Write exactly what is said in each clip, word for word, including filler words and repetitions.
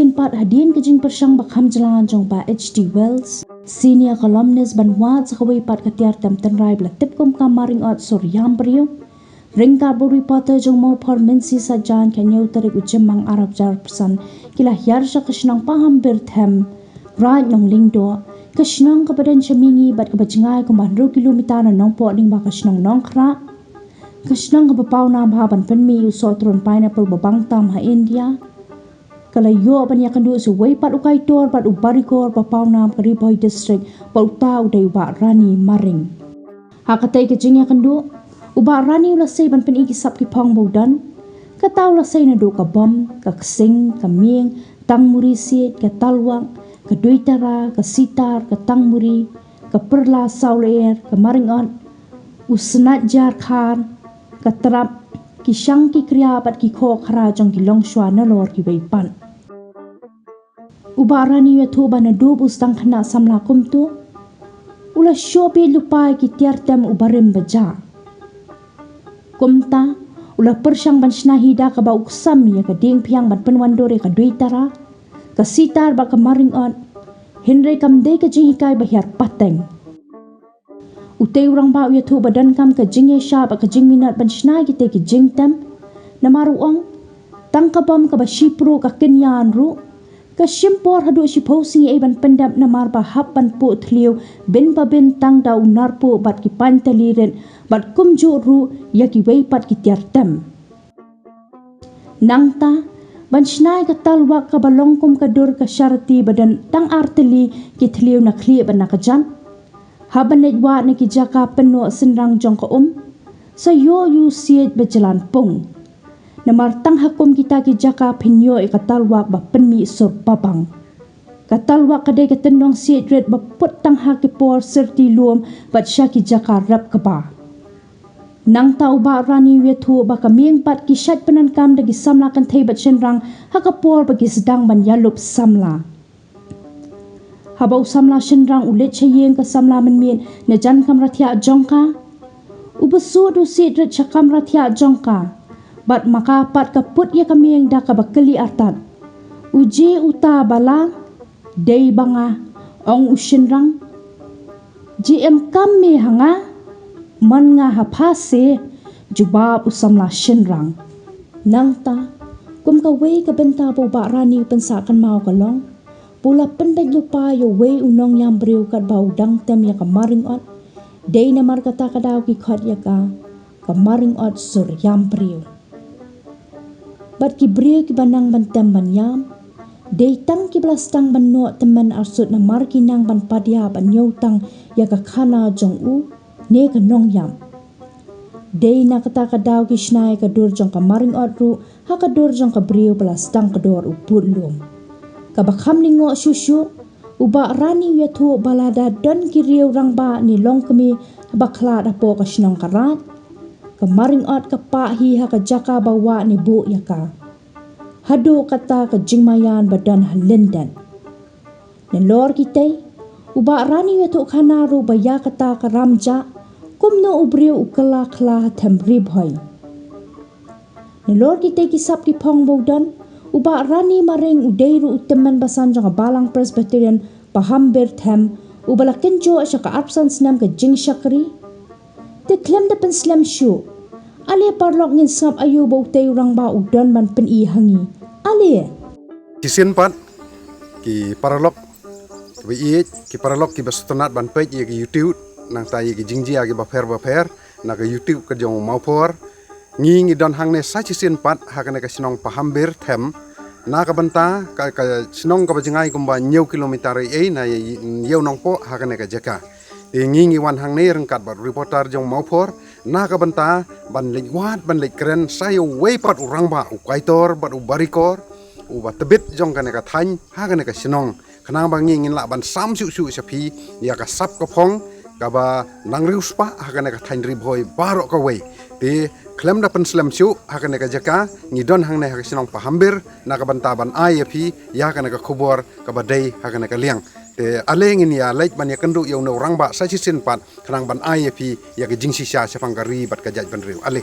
Shisien pat hadien ka jingpyrshang ba kham jlan jong Bah H G Wells, senior columnist, ban wad sa kawei pat ka tiar tem tynrai ba la tip kum ka Maring Ot Sur Ïam Briew, ryngkat bad u reporter jong Mawphor Minsi Sajan, ka hynñiew tarik u Jymmang arphew arphew san, ki la hiar sha ka shnong Pahambir Them, Raid Nonglyngdoh, ka shnong kaba don sha mihngi bad kaba jngai kumba hynriew kilometer na Nongpoh lyngba ka shnong Nongkhrah, ka shnong kaba pawnam bha ban pynmih ïa u sohtrun pineapple ba bang tam ha India, ka la ïoh ban ïakynduh sa uwei pat u kaitor bad u barikor ba pawnam ka Ri Bhoi District, bad uta u dei u Bah Rani Maring. Ha katei ka jingïakynduh, u Bah Rani u la sei ban pyni ki sap ki phong ba u don. Kata u la sei naduh ka bom, ka ksing, ka mieng, tang muri siej, ka talwak, ka duitara, ka sitar, ka tang muri, ka pyrla saw lyer, ka maring ot, u snat jar khar, ka trap, ki shang ki kria bad ki khoh khra jong ki longshuwa nalor kiwei pat. U Bah Rani u ïathuh ba naduh ba u sdang khynnah samla kumto, u la shoh beit lypa ïa ki tiar tem u barim bajah. Kumta, u la pyrshang ban shna hi da kaba u ksam ïa ka diengphniang ban pynwandur ïa ka duitara, ka sitar bad ka maring ot, hynrei kam dei ka jinghikai ba hiar pateng. Utei u rangbah u ïathuh ba donkam ka jingïaishah bad ka jingminot ban shna kitei ki jingtem. Namar u ong, tang ka bom kaba shipruh ka kynïa ruh, ka shim por haduh shiphew sngi ei ban pyndep namar ba hap ban puh thliew bin pa bin tang da u narpuh bad ki pain tylli rit bad kumjuh ruh ïa kiwei pat ki tiar tem. Nangta, ban shna ïa ka talwak kaba long kum ka dur ka sharti ba don tang ar tylli ki thliew na khlieh bad na kjat. Hap ban leit wad na ki jaka pynnoh synrang jong ka um, sa ïoh ïa u siej ba jlan pung. Namar tang ha kum kita ki jaka phin ïoh ïa ka talwak ba pynmih sur babang. Ka talwak ka dei ka tyndong siej rit ba put tang ha ki por syrti lum bad sha ki jaka rep kba. Nangta u Bah Rani u ïathuh ba ka mieng pat ki shait pyndonkam da ki samla kynthei bad shynrang ha ka por ba ki sdang ban ïalup samla. Haba u samla shynrang u leit sha ïing ka samla mynmiet na jan kamra thiah jong ka, u bsut u siej rit sha kamra thiah jong ka, bad ma ka pat ka put ïa ka mieng da kaba kylli artat, u je uta ba la dei ba nga, ong u shynrang. Ji em kam me ha nga, man nga ha pha se, jubab u samla shynrang. Nangta, kum kawei ka bynta ba u Bah Rani u pynsah kynmaw ka long ba u la pynbeit lypa ïa uwei u nongïam briew katba u dang tem ïa ka maring ot. Dei namar kata ka daw ki khot ïa ka, ka maring ot sur ïam briew. Bad ki briew kiba nang ban tem ban ïam, dei tang kiba la sdang ban noh tymmen arsut namar ki nang ban padia ban ñiewtang ïa ka khana jong u ne ka nongïam. Dei na kata ka daw ki shna ïa ka dur jong ka maring ot ruh ha ka dur jong ka briew ba la sdang ka dor u bud lum. Kaba kham lyngngoh shuh shuh, u Bah Rani u ïathuh ba lada don ki riew rangbah ne longkmie ba khlad hapoh ka shnong ka raid, ka maring ot ka pah hi ha ka jaka ba wah ne buh ïa ka. Haduh kata ka jingmaïan ba don ha lyndet. Nalor kitei, u Bah Rani u ïathuh khana ruh ba ïa kata ka ram jah, kumno u briew u kylla khla ha them Ri Bhoi. Nalor kitei ki sap ki phong ba u don, u Bah Rani Maring u dei ruh u tymmen basan jong ka Balang Presbyterian Pahambir Them, uba la kynjoh sha ka arphew san snem ka jingshakri. Te khlem da pynslem shuh, ale paralok ngin sngap aïu ba utei u rangbah u don ban pyni ha ngi. Ale. Shisien pat, ki paralok kiba ïeit, ki paralok kiba sngewtynnat ban peit ïa ki YouTube, nangta ïa ki jingjia kiba pher ba pher na ka YouTube ka jong u Mawphor. Ngi ngi don hangne sa shisien pat ha kane ka shnong Pahambir Them, na ka bynta ka, ka shnong kaba jngai kumba hynñiew kilometer ei ei na ïew Nongpoh ha kane ka jaka. Te ngi ngi wan hangne ryngkat bad reporter jong Mawphor na ka bynta ban leit wad ban leit kren sa ïa uwei pat u rangbah, u kaitor bad u barikor uba tbit jong kane ka thaiñ ha kane ka shnong. Khnang ba ngi ngin lah ban sam shuh shuh sha phi ïa ka sap ka phong kaba nang riewspah ha kane ka thaiñ Ri Bhoi baroh kawei. Te khlem da pynslem shuh ha kane ka jaka, ngi don hangne ha ka shnong Pahambir na ka bynta ban ai ïa phi ïa kane ka khubor kaba dei ha kane ka liang. Te ale ngin ïa leit ban ïakynduh ïa une u rangbah sa shisien pat khnang ban ai ïa phi ïa ka jingshisha shaphang ka ri bad ka jaitbynriew. Ale.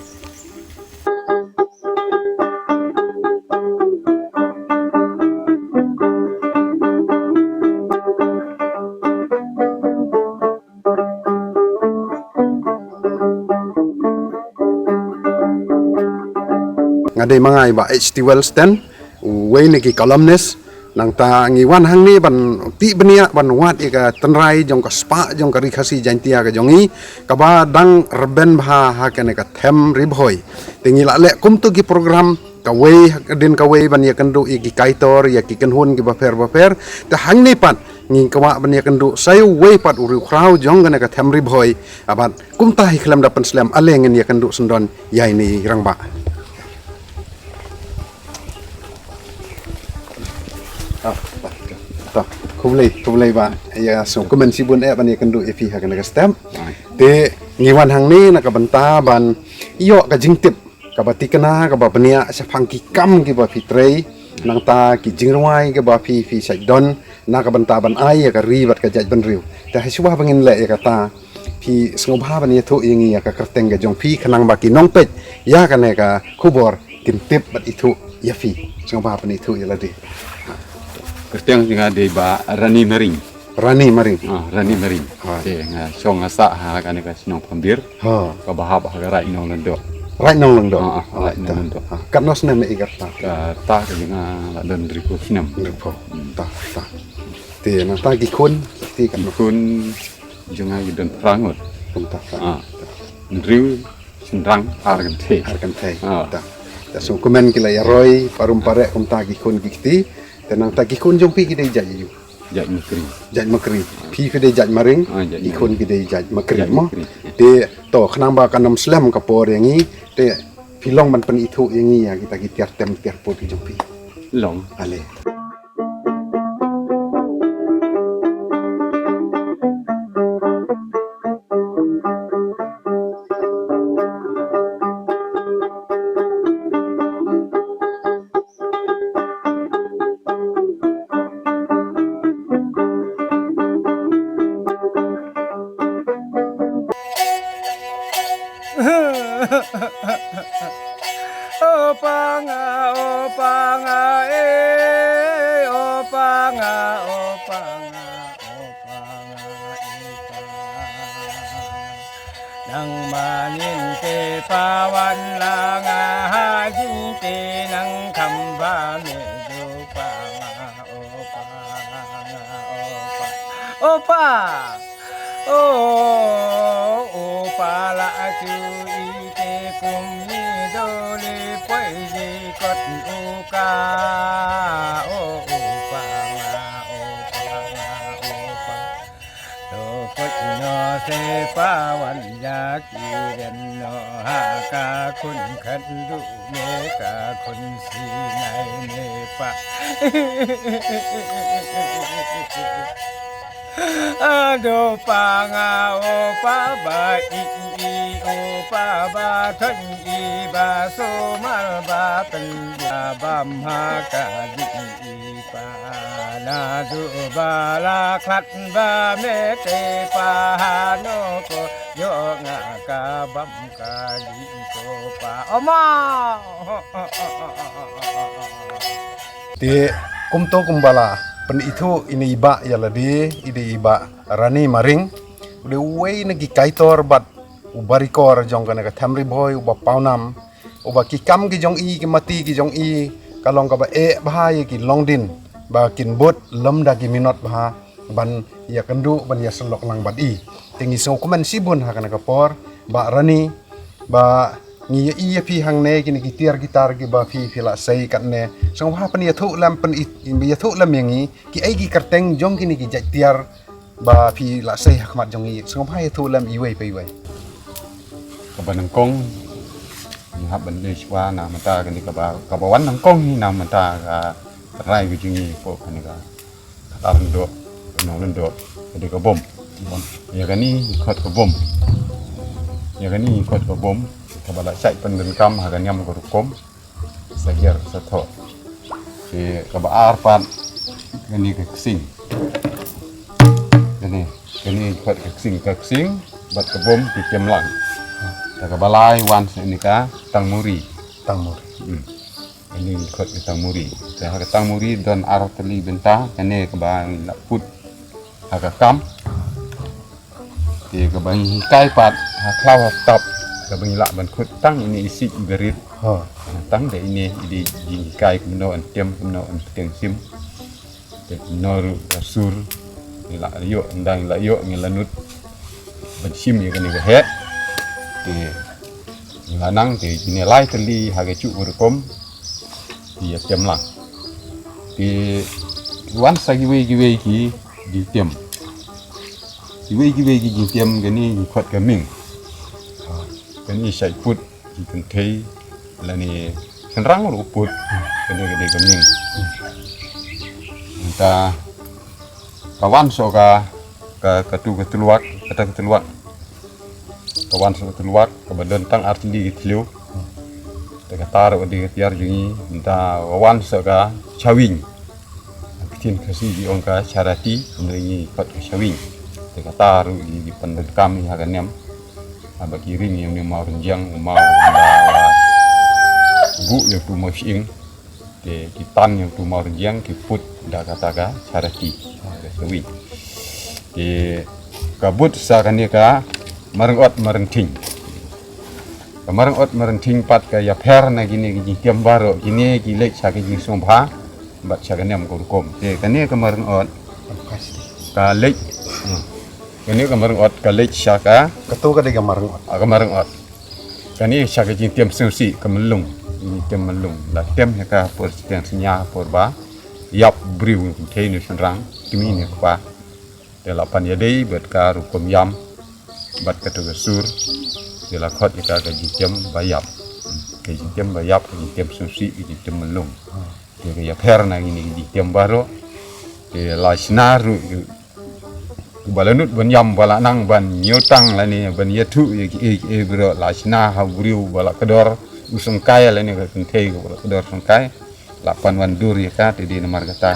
nga dei ma nga i Bah H T Wellston, uwei na ki columnist. Nangta ngi wan hangne ban tih bniah ban wad ïa ka tynrai jong ka spah jong ka Ri Khasi Jaintia ka jong ngi, kaba dang rben bha ha kane ka them Ri Bhoi. Te ngi la leh kumto ki program kawei hadien kawei ban ïakynduh ïa ki kaitor, ïa ki kynhun kiba pher ba pher. Te hangne pat ngi kwah ban ïakynduh sa uwei pat u riewkhraw jong kane ka them Ri Bhoi. Bad kumta hi khlem da pynslem, ale ngin ïakynduh syndon ïa ine i rangbah. Ah, ta, ta. Khublei, khublei Bah. Ïa, sngewkmen shibun eh ban ïakynduh ïa phi ha kane ka step. Te ngi wan hangne na ka bynta ban ïoh ka jingtip kaba thikna, kaba bniah shaphang ki kam kiba phi trei, nangta ki jingrwai kiba phi, phi shait don na ka bynta ban ai ïa ka ri bad ka jaitbynriew. Te hashwa ba ngin leh ïa kata, phi sngewbha ban ïathuh ïa ngi ïa ka kyrteng ka jong phi, khnang ba ki nongpeit ïa kane ka khubor kin tip bad ithuh ïa phi. Sngewbha ban ithuh ïa lade. Kyrteng jong nga dei Bah Rani Maring. Rani Maring. Ah, Rani Maring. Ah. Te nga shong nga sah ha kane ka shnong Pambir. Ha. Kaba hap ha ka Raid Nonglyngdoh. Raid Nonglyngdoh. Ah, ah, Raid Nonglyngdoh. Ah, katno snem ïa i kyrta? Kata ka jong nga la don hynriewphew snem. Hynriewphew. Hmm. Ta, ta. Te nangta ki khun, te katno? Ki khun jong nga ki don phra ngut. Kumta, ta. Ah. Hynriew shynrang, ar kynthei. Ar kynthei. Ah. Ta. Ta, sngewkmen ki la ïaroi parum pareh kumta ki khun ki kti. Te nangta ki khun jong phi ki dei jait aïu? Jait Makri. Jait Makri. Phi, phi dei jait Maring. Ah, jait Maring. Ki khun ki dei jait Makri. Jait mo? Makri. Te to, khnang ba kan ym slem ka por ïa ngi, te phi long ban pynithuh ïa ngi ïa kita ki tiar tem tiar pud ki jong phi. Long. Ale. O pa nga, o pa nga, eh, o pa nga, o pa nga, o pa nga, eh, pa. Nang ma ngin te pa wan la nga ha jingte nang kham ba me du pa nga, o pa nga, o pa. O pa. O, o pa la chu i te kum ni do le poi le kot u ka. O, o pa nga, o pa nga, o pa. To kot no se pa wan ya ki den no ha ka khun khat du ne ka khun si nai ne pa. Ado pa nga o pa ba i i o pa ba thon i ba so mal ba pen ba bam ha ka di i pa na du ba la khat ba me te pa ha no ko yo nga ka bam ka di ko pa oma. Te kumto kumba la pynithuh ine i bah ïa lade, i dei i bah Rani Maring. U dei uwei na ki kaitor bad u barikor jong kane ka Themri Bhoi, uba pawnam, uba ki kam ki jong i, ki mati ki jong i ka long kaba eh bha ïa ki longdien ba kin bud lem da ki minot bha ban ïakynduh, ban ïasyllok lang bad i. Te ngi sngewkmen shibun ha kane ka por, Bah Rani, ba ngi ïohi ïa phi hangne, kine ki tiar ki tar kiba phi, phi la sei katne. Sngewbha pynïathuh lem, pyn ïathuh lem ïa ngi kiei ki kyrteng jong kine ki jait tiar ba phi la sei ha khmat jong ngi. Sngewbha ïathuh lem iwei pa iwei. Kaba nyngkong ngi hap ban leh shuwa na mynta kane kaba, kaba wan nyngkong hi na mynta ka rai ka jong ngi hapoh kane ka Kata Lyngdoh, Nonglyngdoh, ka dei ka bom. Ïa kane ngi khot ka bom. Ïa kane ngi khot ka bom, kaba la shait pyndonkam ha ka niam ka rukom, sa ger sa thoh. Te kaba ar pat, kane ka ksing. Kane, kane ngi khot ka ksing, ka ksing bad ka bom ki kem lang. Te kaba lai wan sa kane ka tangmuri. Tangmuri. Hmm. Kane ngi khot ka tangmuri. Te ha ka tangmuri don ar tylli bynta, kane kaba ngi la put ha ka kam. Te kaba ngi hikai pat ha khlaw ha tap. Kaba ngi lah ban khot tang ine i siej i barit. Ha. Tang da ine i dei jinghikai kumno yn tem, kumno yn pyntieng shim. Te kumno ruh ka sur. Ngi la ïoh, ynda ngi la ïoh ngi la nud ban shim ïa kane ka heh. Te ngi la nang te kine lai tylli ha ka juh ka rukom. Te ïa tem lang. Te wan sa kiwei kiwei ki jingtem. Kiwei kiwei ki jingtem kane ngi khot ka ming. Kane shait put ki kynthei lane shynrang ruh put. Kane ka dei ka ming. Mynta ka wan sha ka, ka, katu ka tylluak, kata ka tylluak. Ka wan sha ka tylluak kaba don tang ar tylli ki thliew. Te kata ruh ka dei ka tiar jong ngi. Mynta ka wan sha ka shawing. Ka ktien Khasi ki ong ka charati, hynrei ngi khot ka shawing. Te kata ruh ki, ki pyndonkam ïa ka niam. Haba ki ring ïa une u maw rynjang, u maw, ynda la buh ïa utu u maw shyieng. Te ki tan ïa utu u maw rynjang, ki put da kata ka charati, ka shawing. Te ka bud sa kane ka marngot marnthing. Ka marngot marnthing pat ka ïapher na kine ki jingtem baroh, kine ki leit sha ka jingsngewbha bad sha ka niam ka rukom. Te kane ka marngot ka leit, hmm. Kane ka marngot ka leit sha ka, katu ka dei ka marngot. Ah, ka marngot. Kane sha ka jingtem sngewsih, ka myllung. Jingtem myllung. La tem ïa ka por shiteng synñia, por ba ïap briew, kynthei ne shynrang, kmie ne kpa. Te la pan ïadei bad ka rukom ïam bad katu ka sur. Te la khot ïa ka ka jingtem ba ïap. Ka jingtem ba ïap, ka jingtem sngewsih, ka jingtem myllung. Te ka ïapher na kine ki jingtem baroh. Te la shna ruh ïa uba la nud ban ïam, ba la nang ban ñiewtang lane ban ïathuh ïa kiei kiei baroh, la shna ha u briew ba la kdor u syngkai lane ka kynthei kaba la kdor syngkai. La pan wan dur ïa ka, te dei namar kata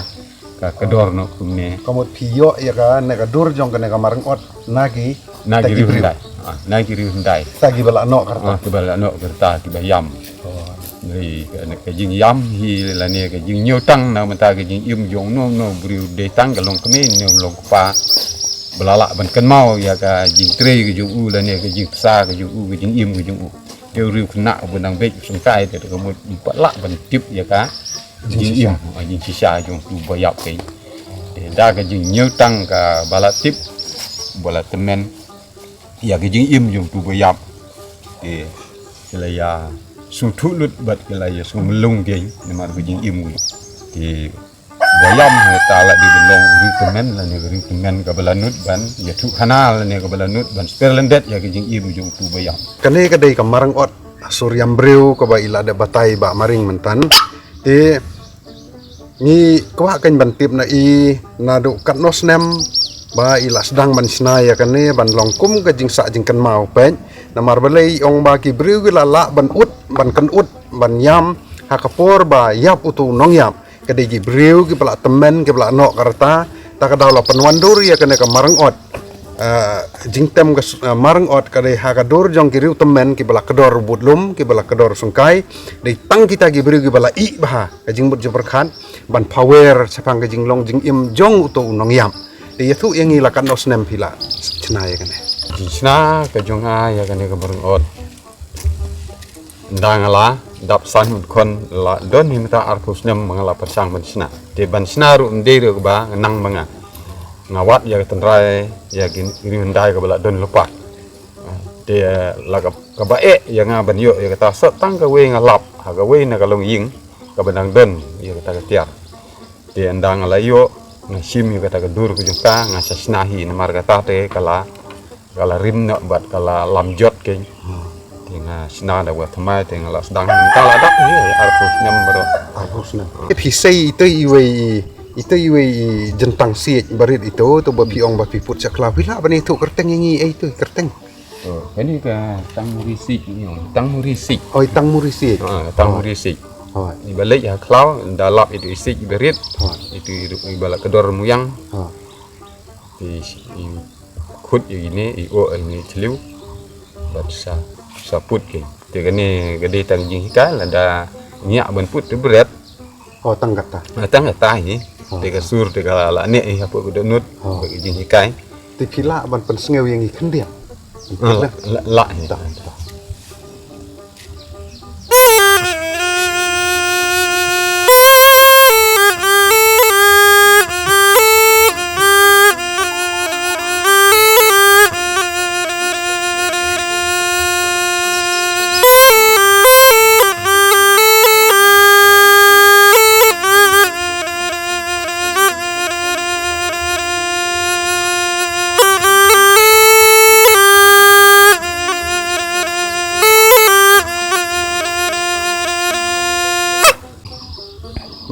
ka kdor noh kumne. Ka mut phi ïoh ïa ka ne ka dur jong kane ka marngot na ki, na ki riew hyndai. Ah, na ki riew hyndai. Ta kiba la noh ka rta. Ah, kiba la noh ka rta, kiba ïam. Oh. Hynrei ka, ka jingïam hi lane ka jingñiewtang na bynta ka jingim jong uno uno u briew, dei tang ka long kmie ne long kpa ba la lah ban kynmaw ïa ka jingtrei ka jong u lane ka jingpysa ka jong u, ka jingim ka jong u. Te u riew khynnah uba nang beit u syngkai te ka mut um pat lah ban tip ïa ka jingim, ah, jingshisha jong utu ba ïap keiñ. Te da ka jingñiewtang kaba la tip, ba la tymmen ïa ka jingim jong utu ba ïap. Te ki la ïa sngewthuh lut bad ki la ïa sngewmyllung keiñ namar ka jingim. Te ba ïam, hynrei ta la dei ban long u riew tymmen lane ka riew tymmen kaba la nud ban ïathuhkhana lane kaba la nud ban sper lyndet ïa ka jingim jong utu ba ïam. Kane ka dei ka marngot sur ïam briew kaba i la dep batai Bah Maring mynta. Te ngi kwah keiñ ban tip na i naduh katno snem ba i la sdang ban shna ïa kane ban long kum ka jingsah jingkynmaw peit. Namar balei i ong ba ki briew ki la lah ban ud, ban kynud, ban ïam ha ka por ba ïap utu u nongïap. Ka dei ki briew kiba la tymmen, kiba la noh ka rta, ta ka daw la pynwandur ïa kane ka marngot. Ah, jingtem ka s-, ah, marngot ka dei ha ka dur jong ki riew tymmen kiba la kdor budlum, kiba la kdor syngkai. Dei tang kita ki briew kiba la ïeh bha ka jingmut jingpyrkhat ban phawer shaphang ka jinglong jingim jong uto u nongïap. Te ïathuh ïa ngi la katno snem phi la shna ïa kane. Jingshna ka jong nga ïa kane ka marngot. Ynda nga la dap san ngut khun, la don hi mynta arphew snem ba nga la pyrshang ban shna. Te ban shna ruh ym dei ruh kaba nga nang ba nga. Nga wad ïa ka tynrai ïa ki riew hyndai kaba la don lypa. Te la ka, kaba eh ïa nga ban ïoh ïa kata sot tang kawei nga lap ha kawei na ka longïing kaba dang don ïa kata ka tiar. Te ynda nga la ïoh, nga shim ïa kata ka dur ka jong ka, nga sa shna hi namar kata te ka la, ka la rim noh bad ka la lam jot keiñ. Hmm. Te nga shna da wa thymmai te nga la sdang hi. Mynta la dap hi arphew snem baroh. Arphew snem. Te phi sei ito iwei i, ito iwei i jyntang siej barit ito, to ba phi ong ba phi put sha khlaw, phi lah ban ïathuh kyrteng ïa ngi, ei ito kyrteng. Oh, kane ka tangmuri siej, ïa, tangmuri siej. Oi, tangmuri siej. Ah, tangmuri siej. Hooid. Iba leit ha khlaw, da lap ito i siej iba rit. Hooid. Ito i, iba la kdor muiang. Hooid. I, i khut ïa ine, i oh ine i thliew. Bad sa, sa put ki. Te kane ka dei tang jinghikai, lada ngiah ban put te bret. Oh, tang kata. Ah, tang kata hi. Oh. Te ka sur te ka la, la neh hi hapoh ka dohnud. Oh. Ka jinghikai. Te phi lah ban pynsngew ïa ngi khyndiat. Ah, la, la, la hi. Tang, tang.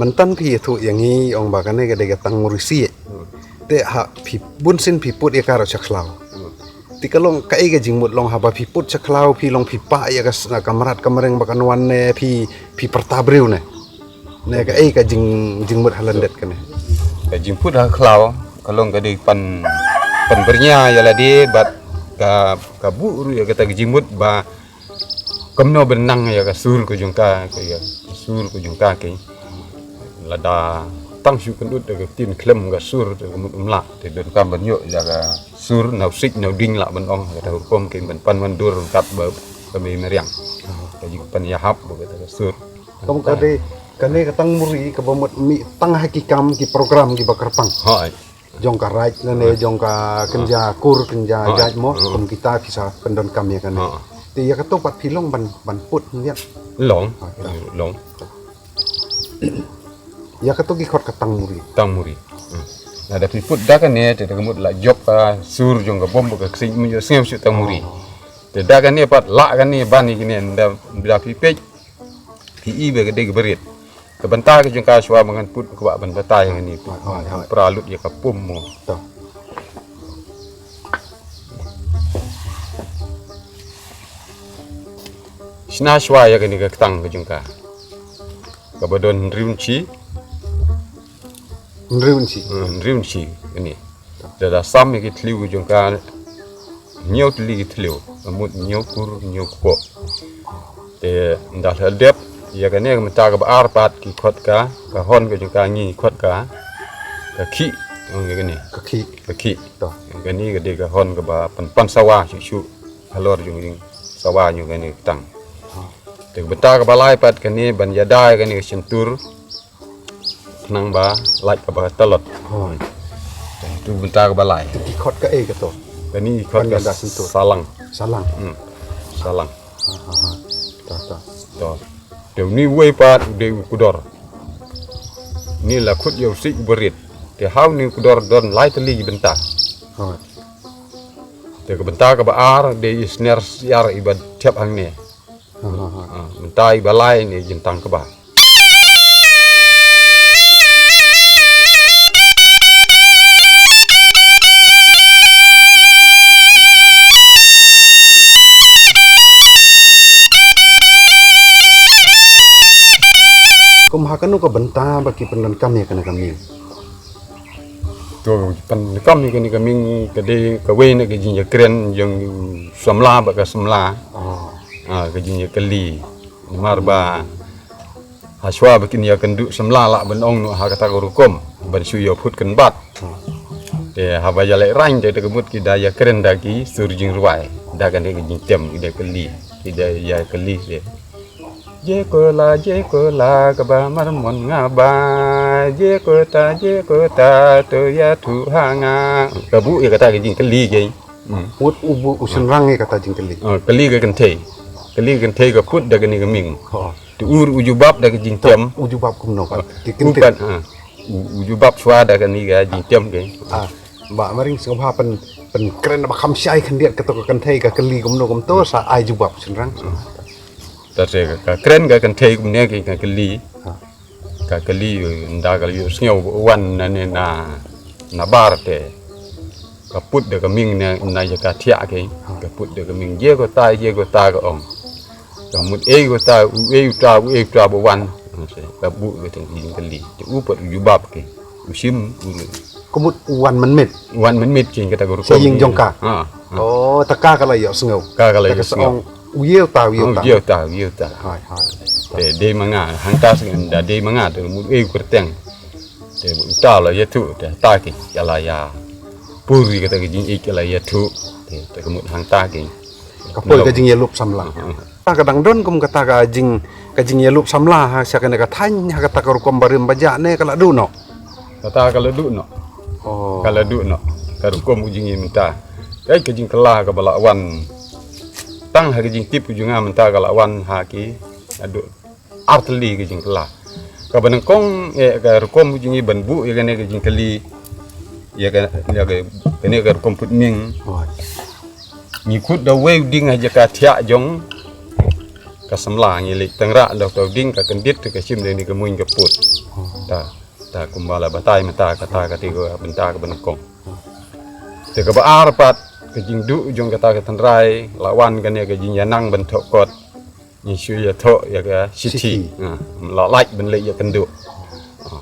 Mynta phi ïathuh ïa ngi ong ba kane ka dei ka tang muri siej. Hmm. Te ha phi bun sien phi put ïa ka ruh sha khlaw. Hmm. Te ka long kaei ka jingmut long haba phi put sha khlaw phi long phi pah ïa ka s-, ka mrad ka mreng ba kan wan ne phi, phi pyrta briew ne. Ne kaei ka jing, jingmut ha lyndet kane. Ka jingput ha khlaw ka long ka dei pan, pan byrngia ïa lade bad ka, ka buh ruh ïa kata ka jingmut ba kumno ban nang ïa ka sur ka jong ka, ka ïa ka sur ka jong ka ki. Lada tang shu kyndut da ka ktien khlem ka sur te ka mut um lah, te donkam ban ïoh ïa ka sur na u siej na u dieng lah ban ong, kata ka rukom ki ban pan ban dur kat ba ka mei mariang. Ka jingpan ïahap ba kata ka sur. Kum ka dei kane ka tang muri kaba mut mih tang ha ki kam ki program kiba kyrpang. Hooid. Jong ka raid lane jong ka kynja kur kynja jaid mo, kum kita ki sa pyndonkam ïa kane. Te ïa kato pat phi long ban, ban put hynrei. Long. Long. Ïa kato ki khot ka tang muri. Tang muri. Hmm. Lada phi put da kane te ka mut la jop ka sur jong ka bom ka ksing, mynta sngew shu tang muri. Te da kane pat la kane ban ïa kine da, da phi peit. Phi i ba ka dei ka barit. Ka bynta ka jong ka shuwa ba ngan put ka ba ban batai ïa kane. Hooid, hooid, hooid. Pra lut ïa ka pum mo. To. Shna shuwa ïa kane ka ktang ka jong ka. Kaba don hynriew inchi. Hynriew inchi. Hmm, hynriew inchi kane. Te da sam ïa ki thliew ki jong ka hynñiew tylli ki thliew, ka mut hynñiew kur hynñiew kpoh. Te da la dep ïa kane ka mynta kaba ar pat ki khot ka, ka hon ka jong ka ngi khot ka, ka khih, ong ïa kane. Ka khih. Ka khih. To. Kane ka dei ka hon kaba pan, pan sawa shuh shuh halor jong jing sawa jong kane ka ktang. Te ka bynta kaba lai pat kane ban ïada ïa kane ka shyntur. Khnang ba lait kaba talot. Hooid. Tu bynta kaba lai. Tu ki khot kaei kato? Kane ki khot ka salang. Salang. Hmm. Salang. Ha, ha, ha. To, to. To. Te une uwei pat u dei u kudor. Une la khot ïa u siej u barit. Te ha une u kudor don lai tylli ki bynta. Hooid. Te ka bynta kaba ar dei i sner siar iba thep hangne. Ha, ha, ha. Ah, mynta iba lai ne jingtang kaba. Kum ha kano ka bynta ba ki pyndonkam ïa kane ka mieng? To, pyndonkam ïa kane ka mieng ka dei kawei na ka jingïakren jong samla bad ka samla. Oh. Ah, ka jingïakylli. Namar ba ha shuwa ba kin ïa kynduh samla lah ban ong noh ha kata ka rukom ban shu ïa phut kynbat. Te haba ïa lehrain te ka mut ki da ïa kren da ki sur jingrwai da kane ka jingtem ki da kylli ki da ïa kylli te. Jeko la jeko la kaba marmon nga ba jeko ta jeko ta to ïathuh ha nga. Ka buh ïa kata ka jingkylli ki. Hmm. Mut u buh u shynrang ïa kata jingkylli. Oh, kylli ka kynthei. Kylli ka kynthei ka put da kane ka mieng. Oh. Te u ruh u jubab da ka jingtem. U jubab kumno pat? Te u kynthei. Pat, ha. U, u jubab shuwa da kane ka jingtem ke. Ah, ba maring sngewbha pyn, pynkren ba kham shai khyndiat kato ka kynthei ka kylli kumno kumto sa ai jubab shynrang. Te ka, ka kren ka kynthei kumne ke ka kylli. Ha. Ka kylli nda ka ïohsngew ba u wan na ne na, na bar te. Ka put da ka mieng na, na jaka thiah ke. Ka put da ka mieng je ko ta, je ko ta ka ong. Ka mut ei ko ta, u ei u ta, u ei u ta ba wan. Ka buh ka teng jingkylli. Te u pat u jubab ke. U shim, u. Ka mut u wan mynmiet. Wan mynmiet ke kata ka rukom. Sha ïing jong ka. Ha, ha. Oh, ta ka ka la ïohsngew. Ka ka la ïohsngew. Ong, u ïew ta, u ïew ta. U ïew ta, u ïew ta. Hai, hai. Te dei ma nga, hangta sngewbha, dei ma nga, te mut ei u kyrteng. Te uta la ïathuh te ta ki ïa la ïa pur ïa kata ka jingïeit ïa la ïathuh te, te ka mut hangta ki. Ka poi ka jingïalup samla. Hmm. Ta ka dang don kum kata ka jing, ka jingïalup samla ha sha kane ka thaiñ ha kata ka rukom barim bajah ne ka la duh noh. Kata ka la duh noh. Oh. Ka la duh noh. Ka rukom u jingïeit mynta. Ka jingkylla kaba la wan tang ha ka jingtip u jong nga mynta ka la wan ha ki. Aduh. Ar tylli ka jingkylla. Kaba nyngkong, eh, ka rukom jong ngi ban buh ïa kane ka jingkylli, ïa ka, ïa ka, kane ka rukom put mieng. Ngi khot da wei u dieng ha jaka thiah jong ka samla ngi leit tyngrah da uta u dieng, ka kyndit te ka shim da kane ka muin ka pud. Ta, ta kumba la batai mynta kata ka te ka bynta kaba nyngkong. Te kaba ar pat, ka jingduh jong kata ka tynrai, la wan kane ka jingïanang ban thoh kot. Ngi shu ïathoh ïa ka shithi. Shithi. Ha, la lait ban leit ïakynduh. Ha.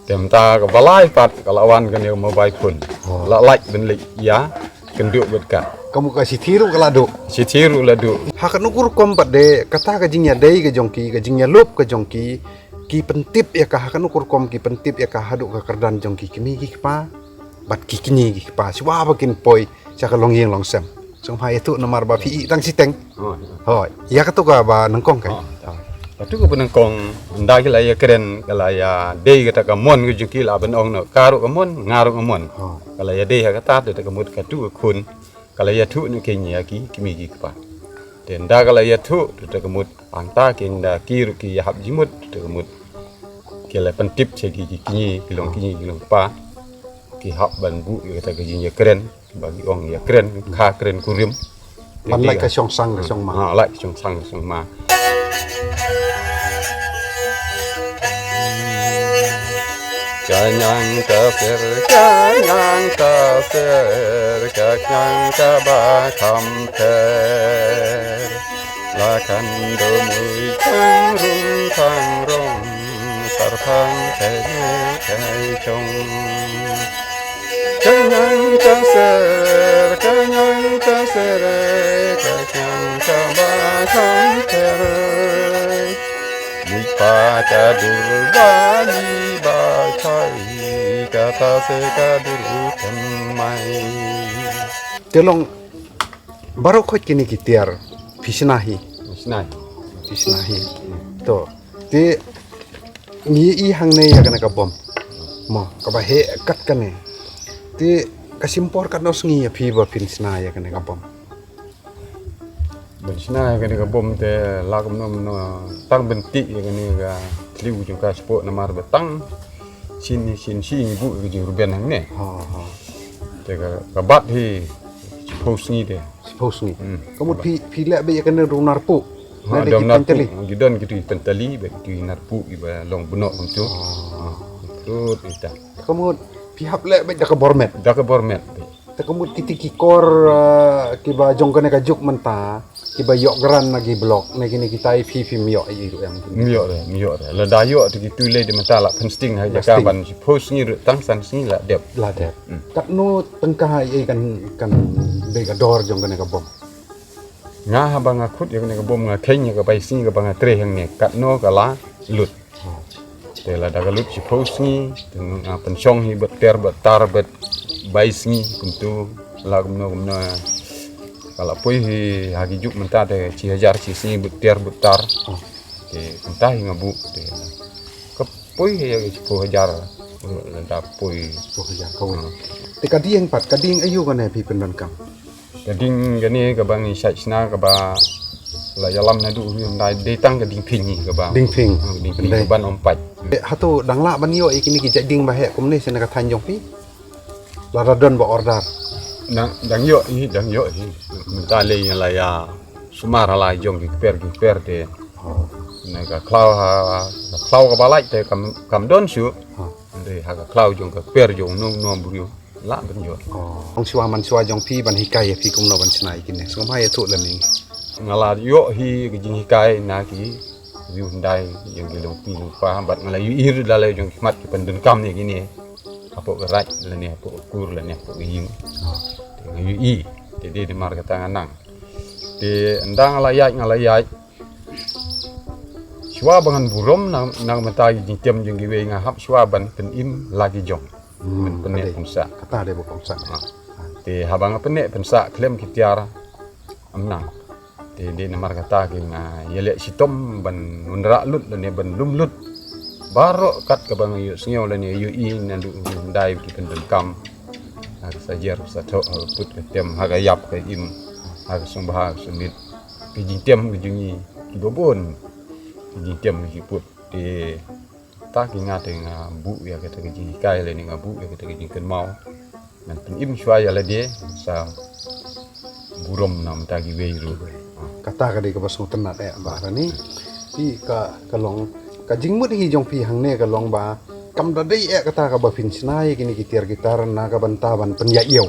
Te mynta kaba lai pat ka la wan kane ka mobile phone. Oh. La lait ban leit ïakynduh bad ka. Ka mut ka shithi ruh ka la duh. Shithi ruh la duh. Ha kano ka rukom pat de kata ka jingïadei ka jong ki, ka jingïalup ka jong ki, ki pyntip ïa ka ha kano ka rukom ki pyntip ïa ka haduh ka kyrdan jong ki kmie ki kpa bad ki kñi ki kpa. Shuwa ba kin poi sha ka longïing longsem. Sngewbha ïathuh namar ba phi ïeh tang shiteng. Oh, ïa. Hooid, ïa kato kaba nyngkong kai. Oh, ta. Kato kaba nyngkong, ynda ki la ïakren, ka la ïadei kata ka mon ka jong ki, la ban ong noh, ka ruh ka mon, nga ruh ka mon. Oh. Ka la ïadei ha kata, te ka mut kato ka khun, ka la ïathuh noh kein ïa ki kmie ki kpa. Te ynda ka la ïathuh, te ka mut hangta kein da ki ruh ki ïahap jingmut, te ka mut ki la pyntip sha ki, ki kñi, ki long kñi, ki long kpa. Ki hap ban buh ïa kata ka jingïakren, ba ki ong ïakren, kha kren kurim. Ban lait ka shong sang ka shong ma. Ha, lait ka shong sang ka shong ma. Ka ñiang ka ser, ka ñiang ka ser, ka ñiang kaba kham ther. La khan do mui thang rung thang rong, sar thang kai kai chong. Ka ñiang ka ser, ka ñiang ka ser, ka ñiang kaba kham ther. Mui pa ka dur ba li ba chai, kata se ka dur kan mai. Te long baroh khoit kine ki tiar phi shna hi. Shna hi. Phi shna hi. To. Te ngi i hangne ïa kane ka bom. Mo, kaba heh kat kane. Te ka shim por katno sngi ïa phi ba phin shna ïa kane ka bom. Ban shna ïa kane ka bom te la kumno kumno tang ban tih ïa kane ka thliew jong ka sport namar ba tang sien sien sien ngi buh ïa ka jingrben hangne. Ha, ha. Te ka, ka bat hi shiphew sngi te. Shiphew sngi. Hmm. Ka mut phi, phi leh beit ïa kane ruh narpuh. Ha, na da ki don pyntali. Narpuh. Ki don kitu ki pyntali, bad kitu ki narpuh kiba long bnok kumtu. Ah. Ha, tu ita. Ka mut phi hap leh beit da ka bor met. Da ka bor met. Te ka mut kiti ki kor, ah, kiba jong kane ka juk mynta, kiba ïoh grant na ki block, na kine kita i phi phim ïoh i ruh em. Ym ïoh re, ym ïoh re. Lada ïoh te kitu lei de mynta la pynshting ha jaka. Pynshting. Ban shiphew sngi ruh tang san sngi la dep. La dep. Hmm. Katno tyngka ïa kan, kan dei ka dor jong kane ka bom. Nga haba nga khut ïa kane ka bom nga kheiñ ïa ka bai sngi kaba nga trei hangne katno ka la lut. Te lada ka lut shiphew sngi te nga pynshong hi bad ter bad tar bad bai sngi kumtu la kumno kumno ka la poi hi ha ki juk mynta te shi hajar shi sngi bad ter bad tar. Te kumta hi nga buh te ka poi hi ïa ki shiphew hajar. Lada poi. Shiphew hajar kawei. Hmm. Te ka dieng pat, ka dieng aïu kane phi pyndonkam? Ka dieng kane kaba ngi shait shna kaba la ïalam naduh u Hyundai dei tang ka dieng phin hi kaba. Dieng phin. Hmm, dieng phin. Dei. Kaba ym pat. Eh, hato dang lah ban ïoh ïa kine ki jait dieng ba heh kumne sha na ka thaiñ jong phi? Lada don ba order. Dang, dang ïoh hi, dang ïoh hi. Mynta lei ïa la ïa sumar ha la jong ki kper ki kper te. Oh. Na ka khlaw ha, ka khlaw kaba lait te kam, kam don shuh. Oh. Dei ha ka khlaw jong ka kper jong no no briew. Lah ban ïoh. Oh. Ong shuwa man shuwa jong phi ban hikai ïa phi kumno ban shna ïa kine. Sngewbha ïathuh lem ïa ngi. Nga la ïoh hi ka jinghikai na ki riew hyndai jong ki longkmie longkpa bad nga la ïohi ruh da la jong ki khmat ki pyndonkam ïa kine. Hapoh ka raid lane hapoh ka kur lane hapoh ka ïing. Oh. Te nga ïohi. Te dei namar kata nga nang. Te ynda nga la ïaid nga la ïaid. Shuwa ba ngan burom na, na ka bynta ki jingtem jong kiwei nga hap shuwa ban pynim la ki jong. Hmm, ban pynneh pynsah. Kata dei ba kongsan. Ha. Te haba nga pynneh pynsah khlem ki tiar ym nang. Te dei namar kata ki nga ïaleh shitom ban wanrah lut lane ban lum lut. Baroh kat kaba nga ïohsngew lane ïohi naduh hyndai ki pyndonkam. Ha ka sajer ka sathoh ha ka put ka tem ha ka ïap ka im ha ka sngewbha ka sngewbit. Ki jingtem ki jong ngi kiba bun. Ki jingtem ki put. Te ta ki nga te nga buh ïa kata ka jinghikai lane nga buh ïa kata ka jingkynmaw. Ngan pynim shuwa ïa lade sa burom na mynta kiwei ruh. Kata ka dei kaba sngewtynnat eh ba rani. Phi ka, ka long, ka jingmut hi jong phi hangne ka long ba kam da dei eh kata kaba phin shna ïa kine ki tiar ki tar na ka bynta ban pynïaid ïew.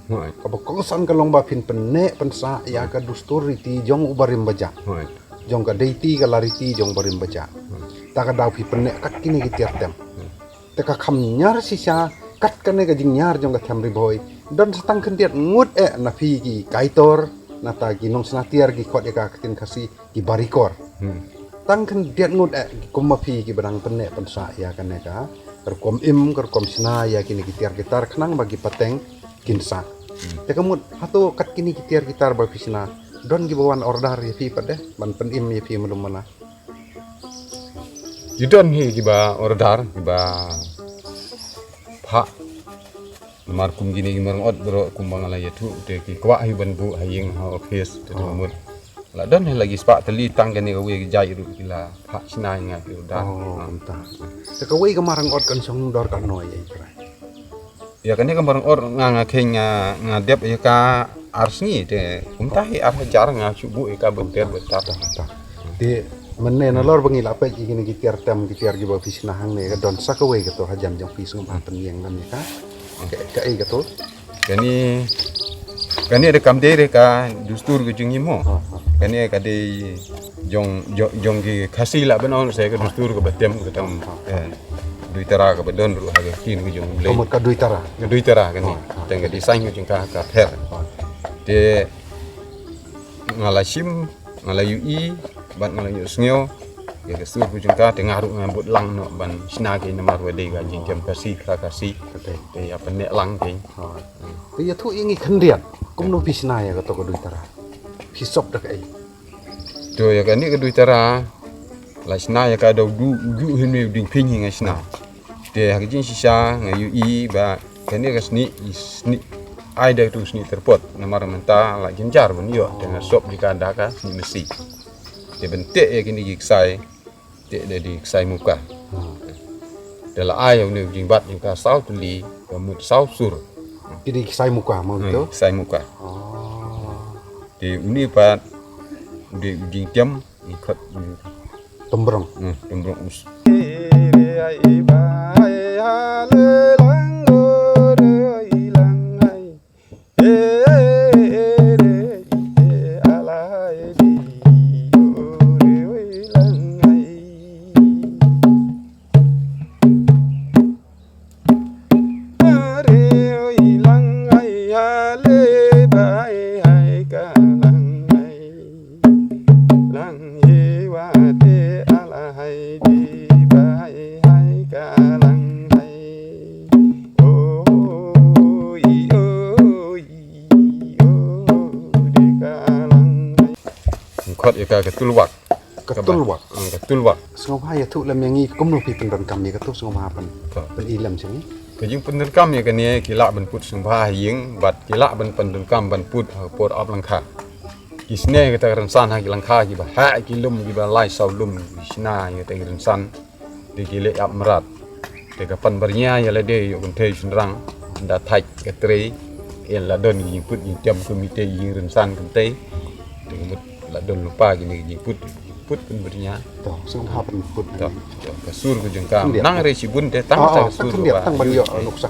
Hooid. Kaba kongsan ka long ba phin pynneh pynsah ïa ka dustur riti jong u barim bajah. Hooid. Jong ka dei ti ka la riti jong barim bajah. Hooid. Ta ka daw phi pynneh kat kine ki tiar tem. Hooid. Te ka kham ñiar shisha kat kane ka jingñiar jong ka them Ri Bhoi. Don sa tang khyndiat ngut eh na phi ki kaitor, na ta ki nongshna tiar ki khot ïa ka ktien Khasi ki barikor. Hmm. Tang khyndiat ngut eh kum ma phi kiba dang pynneh pynsah ïa kane ka rukom im, ka rukom shna ïa kine ki tiar ki tar khnang ba ki pateng kin sah. Hmm. Te ka mut hato kat kine ki tiar ki tar ba phi shna, don kiba wan order ïa phi pat de ban pynim ïa phi mano mano? Ki don hi kiba order, kiba phah. Namar kum kine ki marang ot baroh kumba nga la ïathuh te ki kwah hi ban buh ha ïing ha office te. Oh. Te mut la don hi la ki spah tylli, tang kane kawei ka jait ruh ki la phah shna ïa nga ki order. Oh, kumta. Te kawei ka marang ot kan shong dor katno ïa i trai? Ïa kane ka marang ot nga, nga kheiñ nga, nga dep ïa ka ar sngi te kumta hi ar hajar nga shu buh ïa ka bynta bynta. Ta, ta. Te mynne nalor ba ngi la peit ïa kine ki tiar tem ki tiar kiba phi shna hangne, ka don sa kawei kato hajan jong phi, sngewbha pynïeng lam ïa ka. Ka, kaei kato? Kane, kane da kam dei da ka dustur ka jong ngi mo. Ah, ah. Kane ka dei jong, jong, jong ki Khasi lah ban ong sa ka dustur kaba tem ka tam. Eh, duitara kaba don ruh ha ka ktien ka jong U Blei. Ka mut ka duitara. Ka duitara kane. Ah, ah. Tang ka design ka jong ka ka pher. Ah. Te nga la shim, nga la ïohi bad nga la ïohsngew ïa ka sur ka jong ka, te nga ruh nga bud lang noh ban shna kein namar ba dei ka jingkem Khasi, ka Khasi. Te ïa pynneh lang kein. Te ïathuh ïa ngi khyndiat kumno phi shna ïa kato ka duitara? Phi sop da kaei? To ïa kane ka duitara la shna ïa ka da u duh, u duh hynne u dieng pynïeng nga shna. Te ha ka jingshisha nga ïohi ba kane ka snieh i snieh, ai da tu snieh tyrpot namar mynta la jynjar ban ïoh, te nga sop ïa ka da ka snieh masi. Te ban teh ïa kine ki ksai, teh da ki ksai muka. Hmm. Te la ai ïa une u jingbat ïa ka saw tylli, ka mut saw sur. Ki dei ki ksai muka mo? Hmm, to ksai muka. Oh. Te une pat u dei u jingtiam. Ngi khot, mm, tymbrong. Hmm, tymbrong us. Khot ïa ka, ka tulwak. Ka tulwak. Hmm, ka tulwak. Sngewbha ïathuh lem ïa ngi kumno phi pyndonkam ïa kato, sngewbha pyn, pyn-i lem sha ngi. Ka jingpyndonkam ïa kane ki lah ban put sngewbha ha ïing bad ki lah ban pyndonkam ban put ha por ap lyngkha. Ki sne kata ka rynsan ha ki lyngkha kiba heh ki lum kiba lai saw lum, ki shna ïa kata ki rynsan. Te ki leh ïap mrad. Te ka pan byrnia ïa lade ïoh kynthei shynrang. Da thait ka trei. Ïa la don ki jingput jingtiam kumne te ïing rynsan kynthei. Te ka mut la don lypa kine ki jingput, jingput pynbyrnia. To, sngewbha pynput. To, to, ka sur ka jong ka. Khyndiat. Nang re shibun te tang, ah, ta, ah, ka sur khyndiat ba tang ban ïoh nuksa.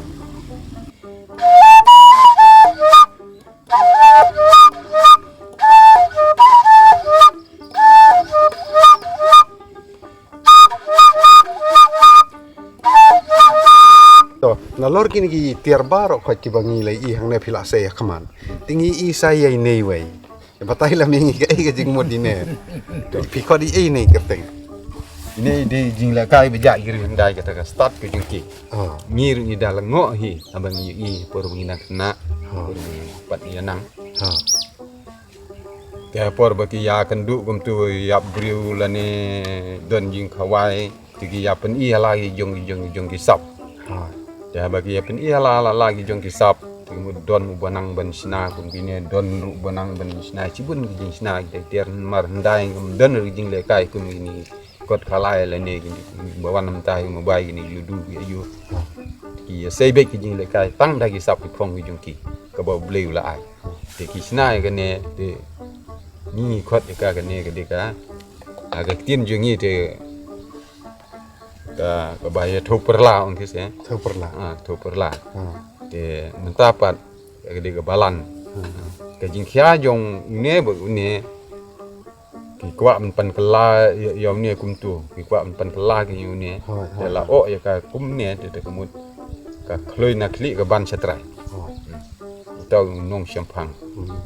To, nalor kine ki tiar baroh khoit kiba ngi la ïohi hangne phi la sei ha khmat. Te ngi ïohi sa ïa ine iwei. Batai lem ïa ngi kaei ka jingmut ine. To, phi khot ïa ine kyrteng? Ine i dei jinglehkai ba jah ki riewhyndai kata ka stad ka jong ki. Ah. Ngi ruh ngi da lyngngoh hi haba ngi ïohi por ba ngi nang khynnah. Ah. Por ba ngi pat ngi nang. Ah. Te ha por ba ki ïakynduh kumta ïap briew lane don jingkhawai, te ki ïa pyni ha la ki jong, ki jong, ki jong ki sap. Ha. Te haba ki ïa pyni ha la, la, la ki jong ki sap, te ki mut don uba nang ban shna kum kine, don ruh uba nang ban shna shibun ki jingshna ki tiar, mar hyndai ngam don ruh ki jinglehkai kum kine. Kot khalai lane ki, ba wan mynta ki mobile kine, ki ludu ki ayu. Ki ïa sei beit ki jinglehkai tang da ki sap ki phong ki jong ki kaba U Blei u la ai. Te ki shna ïa kane te Ngi khot ïa ka kane ka dei ka, ah, ka ktien jong ngi te ka, kaba ïathuh pyrla ong ki se. Ïathuh pyrla. Ah, ïathuh pyrla. Ah. Te mynta pat ka dei ka balan. Hmm. Ka jingkhia jong une bad une ki kwah ban pan kylla ïa, ïa une kumtu. Ki kwah ban pan kylla ki ïa une. Hooid, te hooid, la hooid. Oh ïa ka kumne te, te ka mut ka khlei na khlieh ka ban shatrai. Hooid. Hmm. Ita u nongshemphang. Hmm.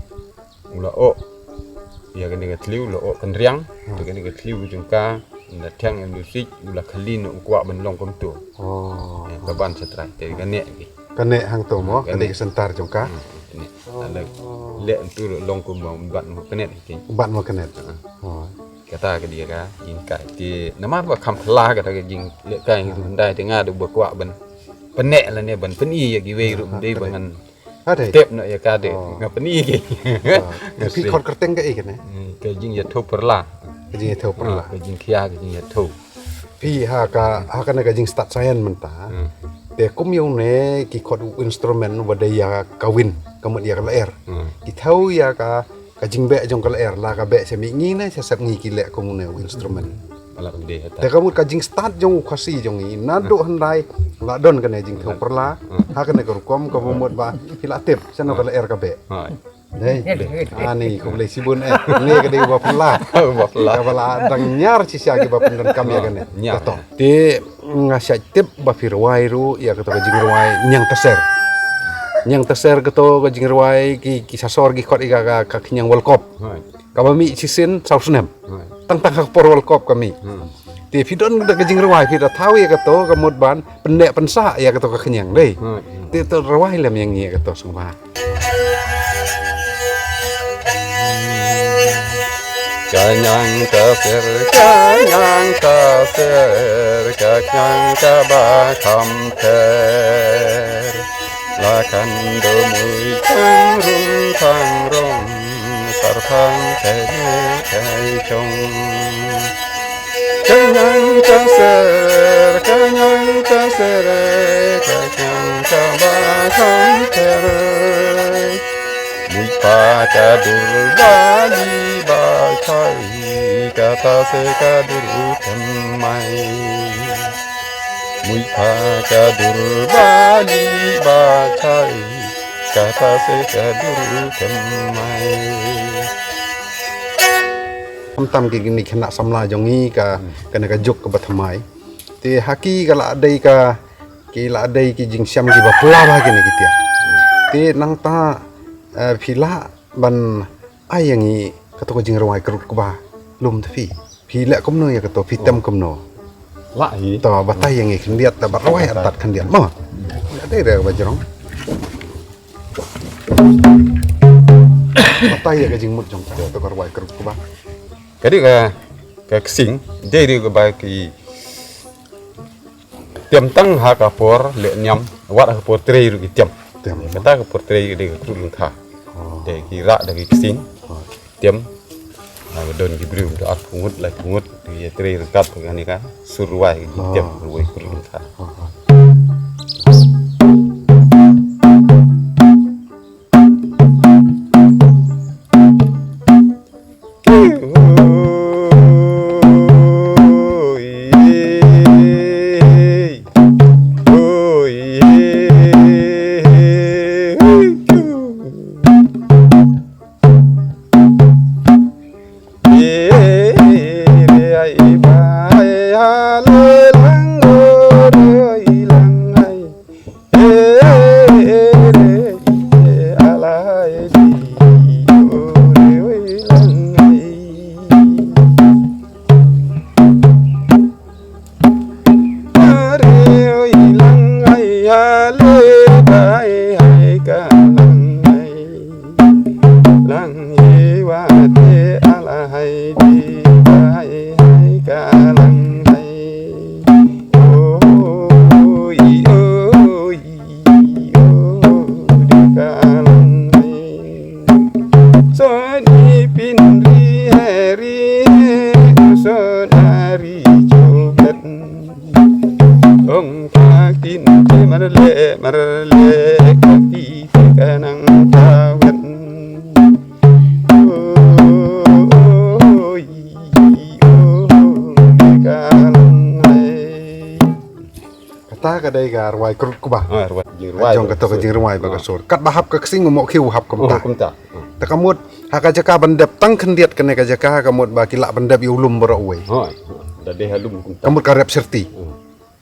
U la oh ïa kane ka thliew, u la oh kynriang. Hmm. Ïa kane ka thliew jong ka, u la thiang ïa u sik, u la khlin, u kwah ban long kumtu. Oh. Ïa ka ban shatrai te kane. Kane hangto mo, kane ka center jong ka. Hmm, kane. Oh. Ala leh ntu long kum mo, bat mo kane ki. Bat mo kane. Hmm. Oh. Kata ka dei ka jingkai. Te namar ba kham phylla kata ka jinglehkai ngi tu hyndai te nga da ba kwah ban pyneh lane ban pyni ïa kiwei ruh, ah, dei ba ngan tip noh ïa ka de. Oh. Nga pyni ki. Ah, phi khot kyrteng kaei kane? Hmm, ka jingïathuh pyrla. Ka jingïathuh pyrla. Ah, ka jingkhia, ka jingïathuh. Phi ha ka, ha kane ka jingstad saian mynta. Hmm. Te kum ïa une ki khot u instrument uba dei ïa ka wind, ka mut ïa ka lyer. Hmm. Ki thew ïa ka, ka jingbeh jong ka lyer, la ka beh sha mihngi ne sha sepngi ki leh kum une u instrument. Te ka mut ka jingstad jong u Khasi jong ngi naduh hyndai la don kane jingthew pyrla. Hmm. Ha kane ka rukom kaba mut ba phi la tip shano ka lyer ka beh. Hooid. Dei. Ani, khublei shibun eh. Ngi ka dei ba phylla. Ba phylla. Kaba la dang ñiar shisha kiba pyndonkam ïa kane. Ñiar. Kato. Te nga shait tip ba phi rwai ruh ïa kato ka jingrwai Ñiang Taser. Ñiang Taser kato ka jingrwai ki, ki sasor ki khot ïa ka, ka, ka khñiang World Cup. Hooid. Kaba mih shisien saw snem. Hooid. Tang tang ha ka por World Cup ka mih. Hmm. Te phi don da ka jingrwai, phi da thaw ïa kato ka mut ban pynneh pynsah ïa kato ka khñiang dei. Hmm, hmm. Te to rwai lem ïa ngi ïa kato sngewbha. Ka ñiang taser, ka ñiang taser, ka ñiang kaba kham ther. La khan do mui thang rung thang rung, sar thang kai ne kai chong. Ka ñiang taser, ka ñiang taser, ka ñiang kaba kham ther. Mui pha ka dur ba li ba chai, kata se ka dur thymmai. Mui pha ka dur ba li ba chai, kata se ka dur thymmai. Khamtam ki kine ki khynnah samla jong ngi ka, hmm, kane ka juk kaba thymmai. Te ha ki ka la dei ka, ki la dei ki jingshem kiba phylla ba kine ki tiar. Te nangta, eh, phi lah ban ai ïa ngi kato ka jingrwai kyrut kba lum te phi. Phi leh kumno ïa kato, phi tem kumno? Lah hi. To batai ïa ngi khyndiat, da ba rwai artat khyndiat mo. Dei re ba jrong. Batai ïa ka jingmut jong ka, kato ka rwai kyrut kba. Ka dei ka, ka ksing, dei dei kaba ki tem tang ha ka por leh niam, wat ha ka por trei ruh ki tem. Tem. Kata ka por trei ka dei ka kyrut lyngkha. Oh. Te ki rah da ki ksing. Oh. Tem. Nga ba don ki briew da arphew ngut, laiphew ngut, ki ïa trei ryngkat bad kane ka sur rwai, ki tem rwai kyrut lyngkha. Oh, oh. Lang ye wa te ala hai di bai hai ka lang hai. Oi, oi, oi, di ka lang hai. So di pin ri hai ri hai, so na ri chubet. Ong ka kin te mar le, mar le, ka ti te ka nang ka wen. Ka dei ka rwai krut kuba. Ah, rwai. Jingrwai jong ba kato ka sur. Jingrwai ba ka sur. Katba hap ka ksing u Mohkhiew hap kumta. Oh, kumta. Hmm. Te ka mut ha ka jaka ban dep tang khyndiat kane ka jaka ka mut ba ki lah ban dep ïa u lum baroh uwei. Hooid. Da dei ha lum kumta. Ka mut ka rep syrti. Hmm.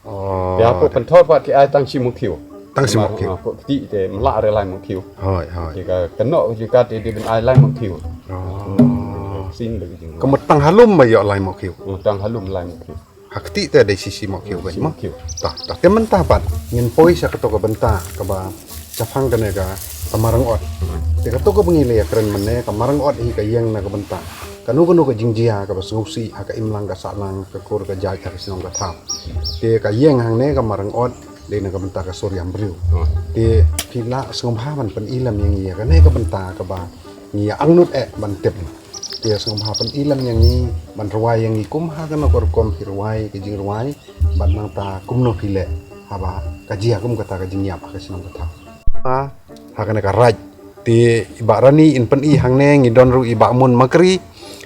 Oh. Ïa pok pynthor pat ki ai tang shi Mohkhiew. Tang shi Mohkhiew. Ah, pok kti te mlah re lai Mohkhiew. Hooid, hooid. Te ka kynnoh ka jaka te dei ban ai lai Mohkhiew. Oh. Sing da ka jing. Ka mut tang ha lum ba ïoh lai Mohkhiew. Oh, tang ha lum lai Mohkhiew. Ha kti te dei shi shi Mohkhiew. Hmm, ban shi mo. Mohkhiew. Ta, ta te mynta pat ngin poi sha kato ka bynta kaba shaphang kane ka, ka marang ot. Te kato kaba ngi la ïakren mynne ka marang ot hi ka ïeng na ka bynta kano kano ka jingjia kaba sngewsih ha ka imlang ka sahlang, ka kur ka jait, ha ka shnong ka thaw. Te ka ïeng hangne ka marang ot dei na ka bynta ka sur ïam briew. Hmm. Te phi lah sngewbha ban pyni lem ïa ngi ïa kane ka bynta kaba ngi ïa angnud eh ban tip. Te sngewbha pyni lem ïa ngi ban rwai ïa ngi kum ha kano ka rukom phi rwai ka jingrwai bad nangta kumno phi leh haba ka jia kum kata ka jingïap ha ka shnong ka thaw. Ha, ha kane ka raid. Te i Bah Rani in pyni hangne, ngi don ruh i Bah Mun Makri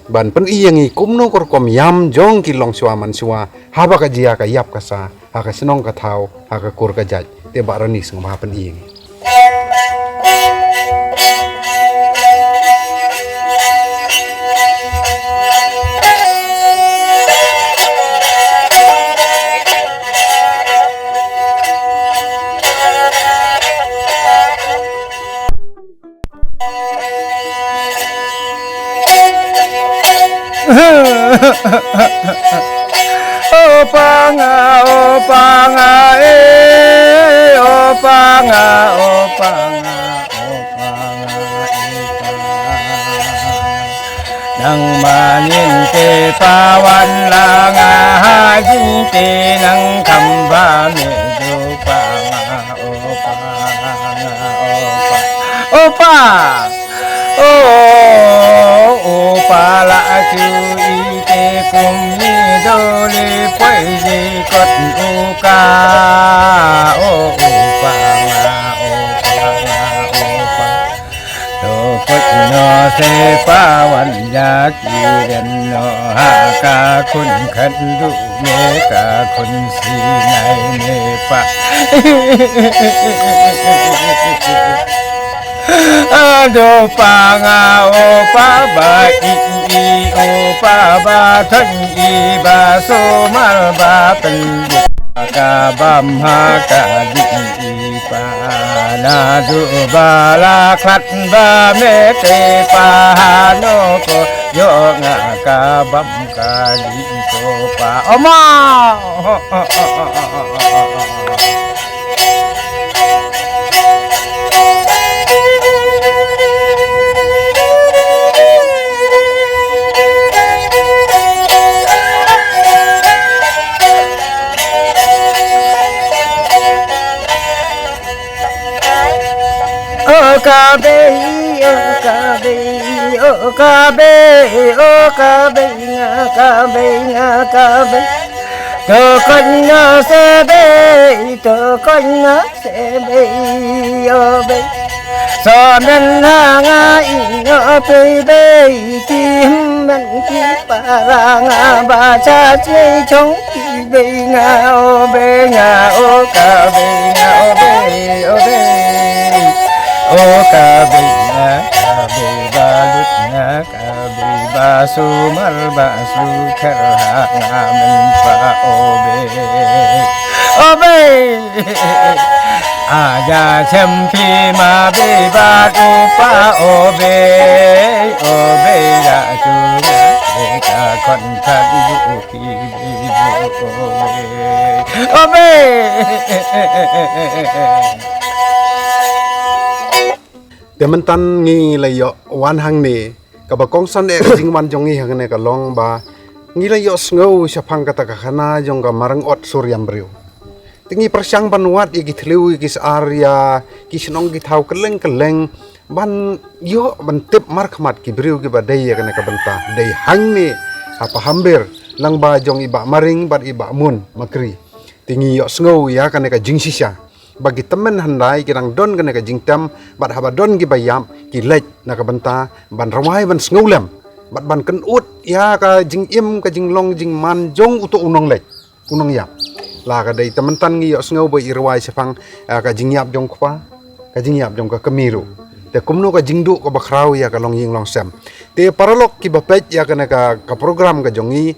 ban pyni ïa ngi kumno ka rukom ïam jong ki longshuwa manshuwa haba ka jia ka ïap ka sa ha ka shnong ka thaw, ha ka kur ka jait. Te Bah Rani sngewbha pyni ïa ngi. O pa nga, o pa nga, eh, o pa nga, o pa nga, o pa nga, eh, pa. Nang manin te pa wan la nga ha jing te nang kham ba me du pa nga. O pa, o pa, o pa. O, o pa la chu i te kum ni do le poi le kot u ka. O, o pa nga, o pa nga, o pa. To kot no se pa wan ya ki den no ha ka khun khat du me ka khun si nai me pa. Ado pa nga o pa ba i i o pa ba thon i ba so mar ba pen ka bam ha ka di i pa na du ba la khat ba me te pa ha no ko yo nga ka bam ka di ko pa oma. O ka bei, o ka bei, o ka bei, o ka bei, nga ka bei, nga ka bei. To kon no se bei, to kon no se bei, o bei. So men ha nga i no pei bei, ki men ki para nga ba cha chei chong. Bei nga o bei nga o ka bei nga o bei o bei o ka bei nga ka bei ba lut nga ka bei ba sumar ba su kher ha nga men pa o bei o bei. Aja chem phi ma bei ba tu pa o bei o bei ya chu nga ka kon ka du. Te mynta ngi la ïoh wan hangne, kaba kongsan eh ka jingwan jong ngi hangne ka long ba ngi la ïoh sngew shaphang kata ka khana jong ka marang ot sur ïam briew. Te ngi pyrshang ban wad ïa ki thliew ïa ki sar ïa ki shnong ki thaw kylleng kylleng ban ïoh ban tip markhmat ki briew kiba dei ïa kane ka bynta. Dei hangne ha Pahamber lang ba jong i Bah Maring bad i Bah Mun Makri. Te ngi ïoh sngew ïa kane ka jingshisha ba ki tymmen hyndai ki dang don kane ka jingtem bad haba don kiba ïap ki leit na ka bynta ban rwai ban sngewlem bad ban kynut ïa ka jingim ka jinglong jingman jong uto u nongleit. U nongïap. La ka dei te myntan ngi ïohsngew ba i rwai shaphang, ah, ka jingïap jong kpa, ka jingïap jong ka kmie ruh. Te kumno ka jingduh kaba khraw ïa ka longïing longsem. Te paralok kiba peit ïa kane ka, ka program ka jong ngi,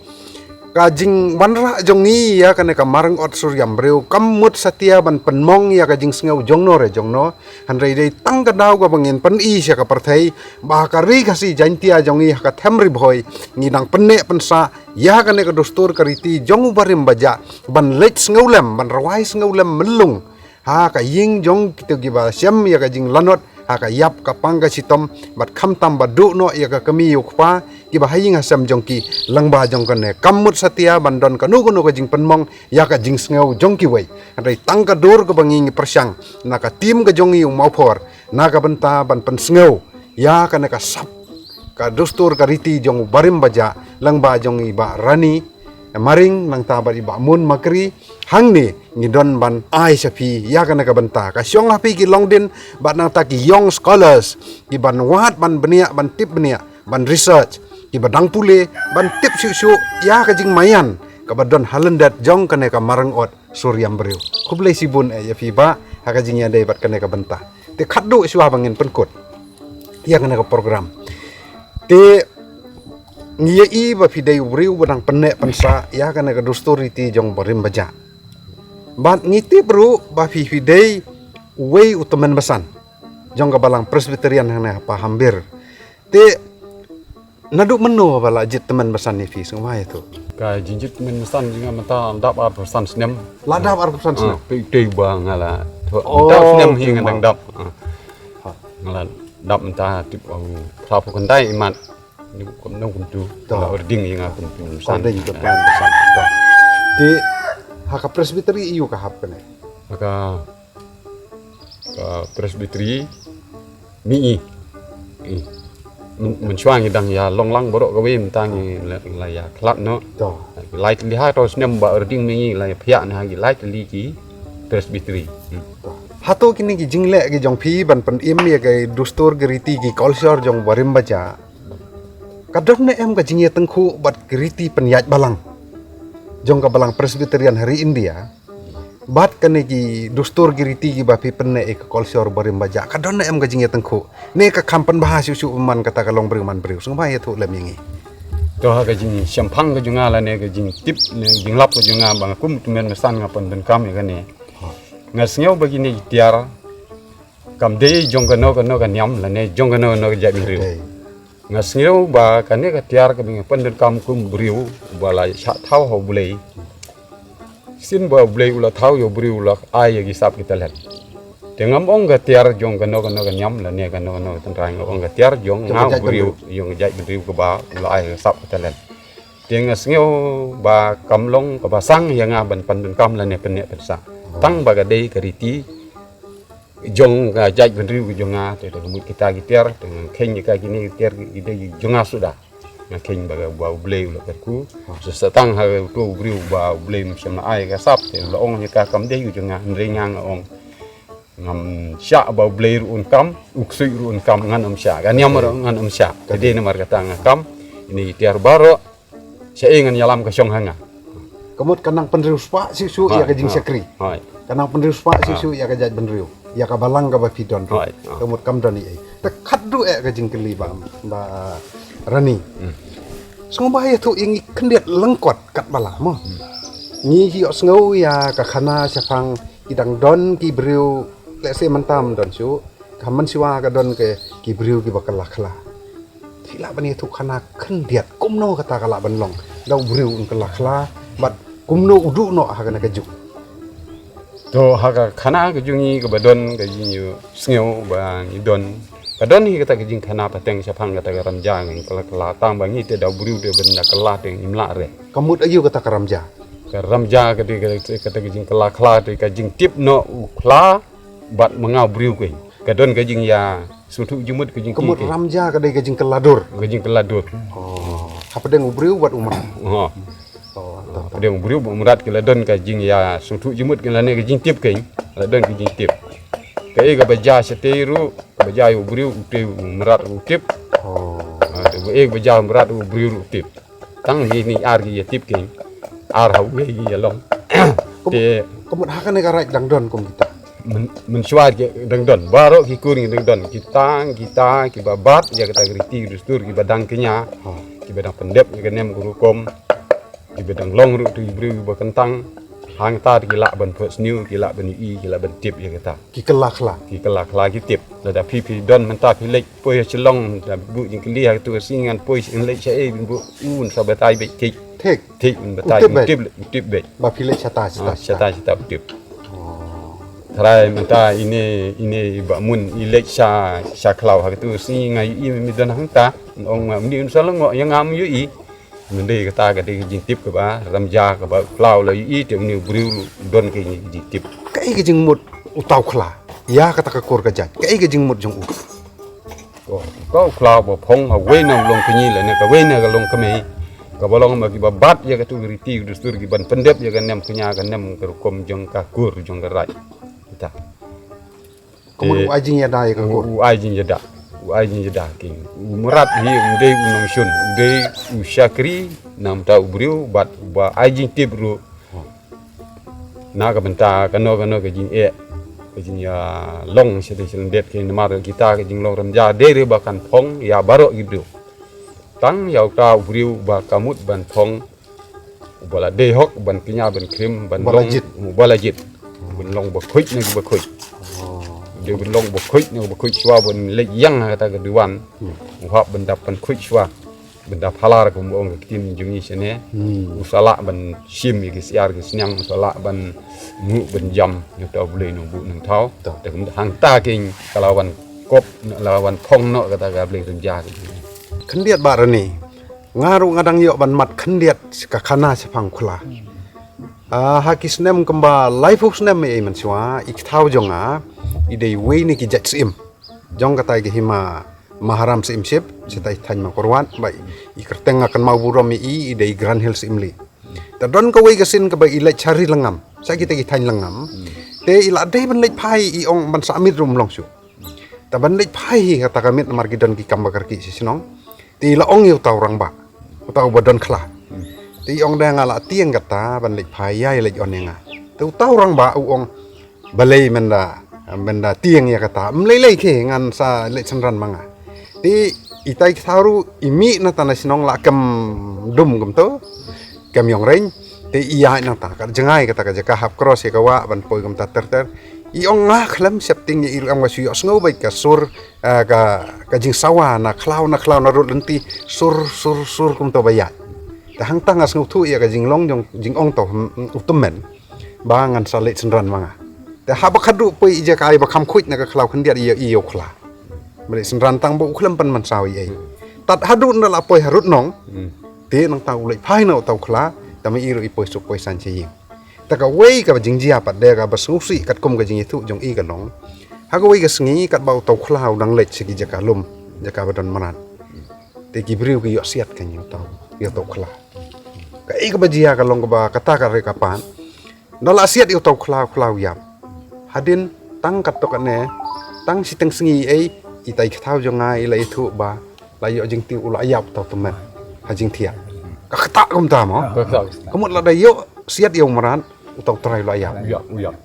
ka jingwanrah jong ngi ïa kane ka Maryngkot Surïambriew kam mut satia ban pynmong ïa ka jingsngew jongno re jongno. Hynrei dei tang ka daw kaba ngin pyni sha ka pyrthei ba ka Ri Khasi Jaiñtia jong ngi ha ka them Ri Bhoi ngi dang pynneh pynsah ïa kane ka dustur ka riti jong u barim bajah ban leit sngewlem, ban rwai sngewlem myllung ha ka ïing jong kito kiba shem ïa ka jinglanot ha ka ïap ka pang ka shitom, bad khamtam ba duh noh ïa ka kmie u kpa kiba ha ïing ha sem jong ki. Lyngba jong kane kam mut satia ban don kano kano ka jingpynmong ïa ka jingsngew jong kiwei. Hynrei tang ka dur kaba ngi ngi pyrshang na ka tim ka jong ngi u Mawphor na ka bynta ban pynsngew ïa kane ka sap, ka dustur ka riti jong u barim bajah, lyngba jong i Bah Rani Maring nangta bad i Bah Mun Makri. Hangne ngi don ban ai sha phi ïa kane ka bynta, ka shong ha phi ki longdien bad nangta ki young scholars kiban wad ban bniah, ban tip bniah, ban research, kiba dang pule ban tip shuh shuh ïa ka jingmaïan kaba don ha lyndet jong kane ka Maryngkot Surïambriew. Khublei shibun eh ïa phi Bah ha ka jingïadei bad kane ka bynta. Te khatduh shuwa ba ngin pynkut ïa kane ka program, te ngi ïohi ba phi dei u briew ba dang pynneh pynsah ïa kane ka dustur riti jong barim bajah. Bad ngi tip ruh ba phi, phi dei uwei u tymmen basan jong ka Balang Presbyterian hangne ha Pahambir. Te naduh mynno ba la jied tymmen basan ïa phi, sngewbha ïathuh? Ka jingjied tymmen basan jong nga mynta dap arphew san snem. La dap arphew san snem? Ah, phi tei ba nga la. Oh, dap snem hi nga dang dap. Ah. Nga la dap mynta tip, oh, phra phew khyndai i mat. Ni kum nong kum tu. To. La urding ïa nga kum tu. Urding kum tu. To. Te ha ka Presbytery aiu ka hap kane? Ha ka, ka Presbytery Mihngi. Mynshuwa ngi dang ïa long lang baroh kawei mynta ngi la ïa khlad noh. To. Lai tylli ha to snem ba urding Mihngi la ïa phiah na ha ki lai tylli ki Presbytery. Hato kine ki jingleh ki jong phi ban pynim ïa ki dustur ki riti ki culture jong barim bajah, ka don ne em ka jingïatyngkhuh bad ki riti pynïaid balang jong ka Balang Presbyterian ha ri India bad kane ki dustur ki riti kiba phi pynneh ïa ka culture barim bajah, ka don ne em ka jingïatyngkhuh? Ne ka kham pynbha shuh shuh man kata ka long briew man briew? Sngewbha ïathuh lem ïa ngi. To ha ka jingshemphang ka jong nga lane ka jingtip ne jinglap ka jong nga ba nga kum u tymmen basan nga pyndonkam ïa kane. Nga sngew ba kine ki tiar kam dei jong kano kano ka niam lane jong kano kano ka jaitbynriew. Nga sngew ba kane ka tiar kaba nga pyndonkam kum u briew ba la shah thaw ha U Blei. Shisien ba U Blei u la thaw ïa u briew u la ai ïa ki sap ki talent. Te ngam ong ka tiar jong kano kano ka niam lane kano kano ka tynrai, nga ong ka tiar jong nga u briew, jong ka jaitbynriew kaba u la ai ïa ki sap ki talent. Te nga sngew ba kam long kaba sang ïa nga ban pyndonkam lane pynneh pynsah. Tang ba ka dei ka riti jong ka jaitbynriew ka jong nga, te ka mut kita ki tiar, te nga kheiñ ïa ka kine ki tiar ki dei jong nga suda. Nga kheiñ ba ka ba U Blei u la kyrkhu. Sa tang ha uto u briew ba U Blei um shym la ai ka sap, te u la ong ïa ka kam dei ka jong nga, hynrei nga nga ong ngam shah ba U Blei ruh un kam, u ksuid ruh un kam, ngan ym shah. Ka niam ruh ngan ym shah. Ka dei namar kata nga kam ine i tiar baroh. Sha ïa ngan ïalam ka shong ha nga. Ka mut ka nang pynriewspah shuh shuh ïa ka jingshakri. Ka nang pynriewspah shuh shuh ïa ka jaitbynriew, ïa ka balang kaba phi don. Ka mut kam don ei ei. Te khatduh eh ka jingkylli ba, ba Rani. Sngewbha ïathuh ïa ngi khyndiat lyngkot katba lah mo. Ngi ïohsngew ïa ka khana shaphang ki dang don ki briew, lehse mynta ym don shuh. Ka mynshuwa ka don ki briew kiba kylla khla. Phi lah ban ïathuh khana khyndiat kumno kata ka lah ban long da u briew un kylla khla bad kumno u duh noh ha kane ka juk? To ha ka khana ka jong ngi kaba don ka jingsngew ba ngi don, ka don hi kata ka jingkhana pateng shaphang kata ka ramja ngi kylla khla, tang ba ngi te da u briew te ban da kylla te ngim lah re. Ka mut aïu kata ka ramja? Ka ramja ka dei kata ka jingkylla khla te ka jingtip noh u khla bad ma nga u briew keiñ. Ka don ka jingïasngewthuh jingmut ka jingkiew. Ka mut ramja ka dei ka jingkylla dur. Ka jingkylla dur. Oh. Hapdeng u briew bad u mrad. Oh. Oh, hapdeng u briew bad u mrad ki la don ka jingïasngewthuh jingmut ki lane ka jingtip keiñ. La don ka jingtip. Kaei kaba jia shatei ruh, kaba jia ïa u briew u tip, u mrad u tip. Oh. Ah, kaei kaba jia u mrad u briew ruh u tip. Tang hi ni ar ki ïa tip keiñ. Ar ha uwei ki ïa long. Te ka mut ha kane ka raid dang don kum kita. Mynshuwa ki dang don, baroh ki kur ngi dang don, kita, kita kiba bat ïa kata ka riti ka dustur, kiba dang kñia, kiba dang pyndep ïa ka niam ka rukom, kiba dang long ruh tu ki briew kiba kyntang. Hangta ki lah ban phohsniew, ki lah ban ïohi, ki lah ban tip ïa kata. Ki kylla khla. Ki kylla khla ki tip. Lada phi phi don mynta phi leit poi ha Shillong, da buh jingkylli ha katu ka sngi ngan poi, ngan leit shaei, buh un sa batai beit thik. Thik. Thik, un batai, un tip beit. Ba phi leit shata shata shata shata u tip. Trai mynta ine ine ba mun i leit sha sha khlaw ha katu ka sngi nga ïohi me don hangta. Ong ma mni un sa lyngngoh ïa nga, me ïohi. Mynta kata ka dei ka jingtip kaba ramja kaba khlaw la ïohi te une u briew don ka jingtip. Kaei ka jingmut uta u khla ïa kata ka kur ka jait? Kaei ka jingmut jong u? Uta u khla ba phong ha wei na long kñi lane ka wei na ka long kmie, kaba long ma kiba bat ïa katu ka riti ka dustur, kiban pyndep ïa ka niam kñia, ka niam ka rukom jong ka kur jong ka raid. Kita. Kumno u ai jingïada ïa ka kur? U ai jingïada. U ai jingïada ki. U mrad hi u dei u nongshun, u dei u shakri na mynta u briew bad uba ai jingtip ruh na ka bynta kano kano ka jingeh, ka jingïalong shatei shalyndet ki, namar kita ka jinglong ramja dei re ba kan phong ïa baroh ki briew. Tang ïa uta u briew ba ka mut ban phong, uba la dei hok ban kñia ban khrim ban long uba la jied. Ban long ba khuid na ba khuid. Dei ban long ba khuid na ba khuid shuwa ban leit ïeng ha kata ka duwan. U hap ban dap ban khuid shuwa. Ban dap halar kum ong ka ktien jong ngi shane. U sa lah ban shim ïa ki syiar ki sniang, u sa lah ban nguh ban jam ïa uta u Blei nongbuh nongthaw. Te kum hangta ki ka la wan kop, la wan phong noh kata ka Blei rynja. Khyndiat ba rani. Nga ruh nga dang ïoh ban mad khyndiat ka khana shaphang u khla. Ah, ha ki snem kumba laiphew snem ei ei mynshuwa, i kthaw jong nga i dei wei na ki jait syiem jong katai ka hima Maharam Syiemship, shatai thaiñ Mawkyrwat, ba i kyrteng nga kynmaw burom ïa i, i dei Grand Hill Syiemlieh. Te don kawei ka sien kaba i leit sha ri Lyngngam, sha kita ki thaiñ Lyngngam. Te i la dei ban leit phai, i ong ban sah miet ruh ym long shuh. Te ban leit phai hi kata ka miet namar ki don ki kam ba kyrkieh sha shnong. Te i la ong ïa uta u rangbah, uta uba don khla. Te i ong da nga la tieng kata ban leit phai, ïa i leit on ïa nga. Te uta u rangbah u ong, balei mynda, mynda tieng ïa kata, ym lei lei ki, ngan sa leit synran ma nga. Te itai i kthaw ruh i mih na tang na shnong la kem dum kumto. Kem ïong rein, te i ïaid nangta, ka jngai kata ka jaka hap cross ïa ka wah ban poi kumta ter ter. I ong nga khlem sheptieng ïa i ruh em, nga shu ïohsngew beit ka sur, eh, ka, ka jingsawa na khlaw na khlaw na rud lynti, sur sur sur kumta ba ïaid. Te hangta nga sngewthuh ïa ka jinglong jong, jingong to, hmm, hmm, u tymmen ba ngan sa leit synran ma nga. Te haba khadduh poi i jaka ai ba kham khuid na ka khlaw khyndiat ïa, ïa u khla. Ba leit synran tang ba u khlem pynmynsaw ei ei. Tad haduh nda la poi harud nong. Te nangta u leit phai na uta u khla, tang ma i ruh i poi suk poi san sha ïing. Te kawei kaba jingjia pat de kaba sngewsih katkum ka jingïathuh jong i ka long, ha kawei ka sngi katba uta u khla u dang leit sha ki jaka lum, jaka ba don mrad. Te ki briew ki ïoh siat ka ïa uta u, ïa uta u khla. Kaei kaba jia ka long kaba kata ka re ka pan. Nda la siat ïa uta u khla, u khla u ïap. Hadien tang katto katne, tang shiteng sngi ei, itai i kthaw jong nga i la ïathuh ba la ïoh jingtip u la ïap uta u tymmen ha jingthiah. Ka ktah kumta mo. Ka mut lada ïoh siat ïa u mrad, uta u trai u la ïap.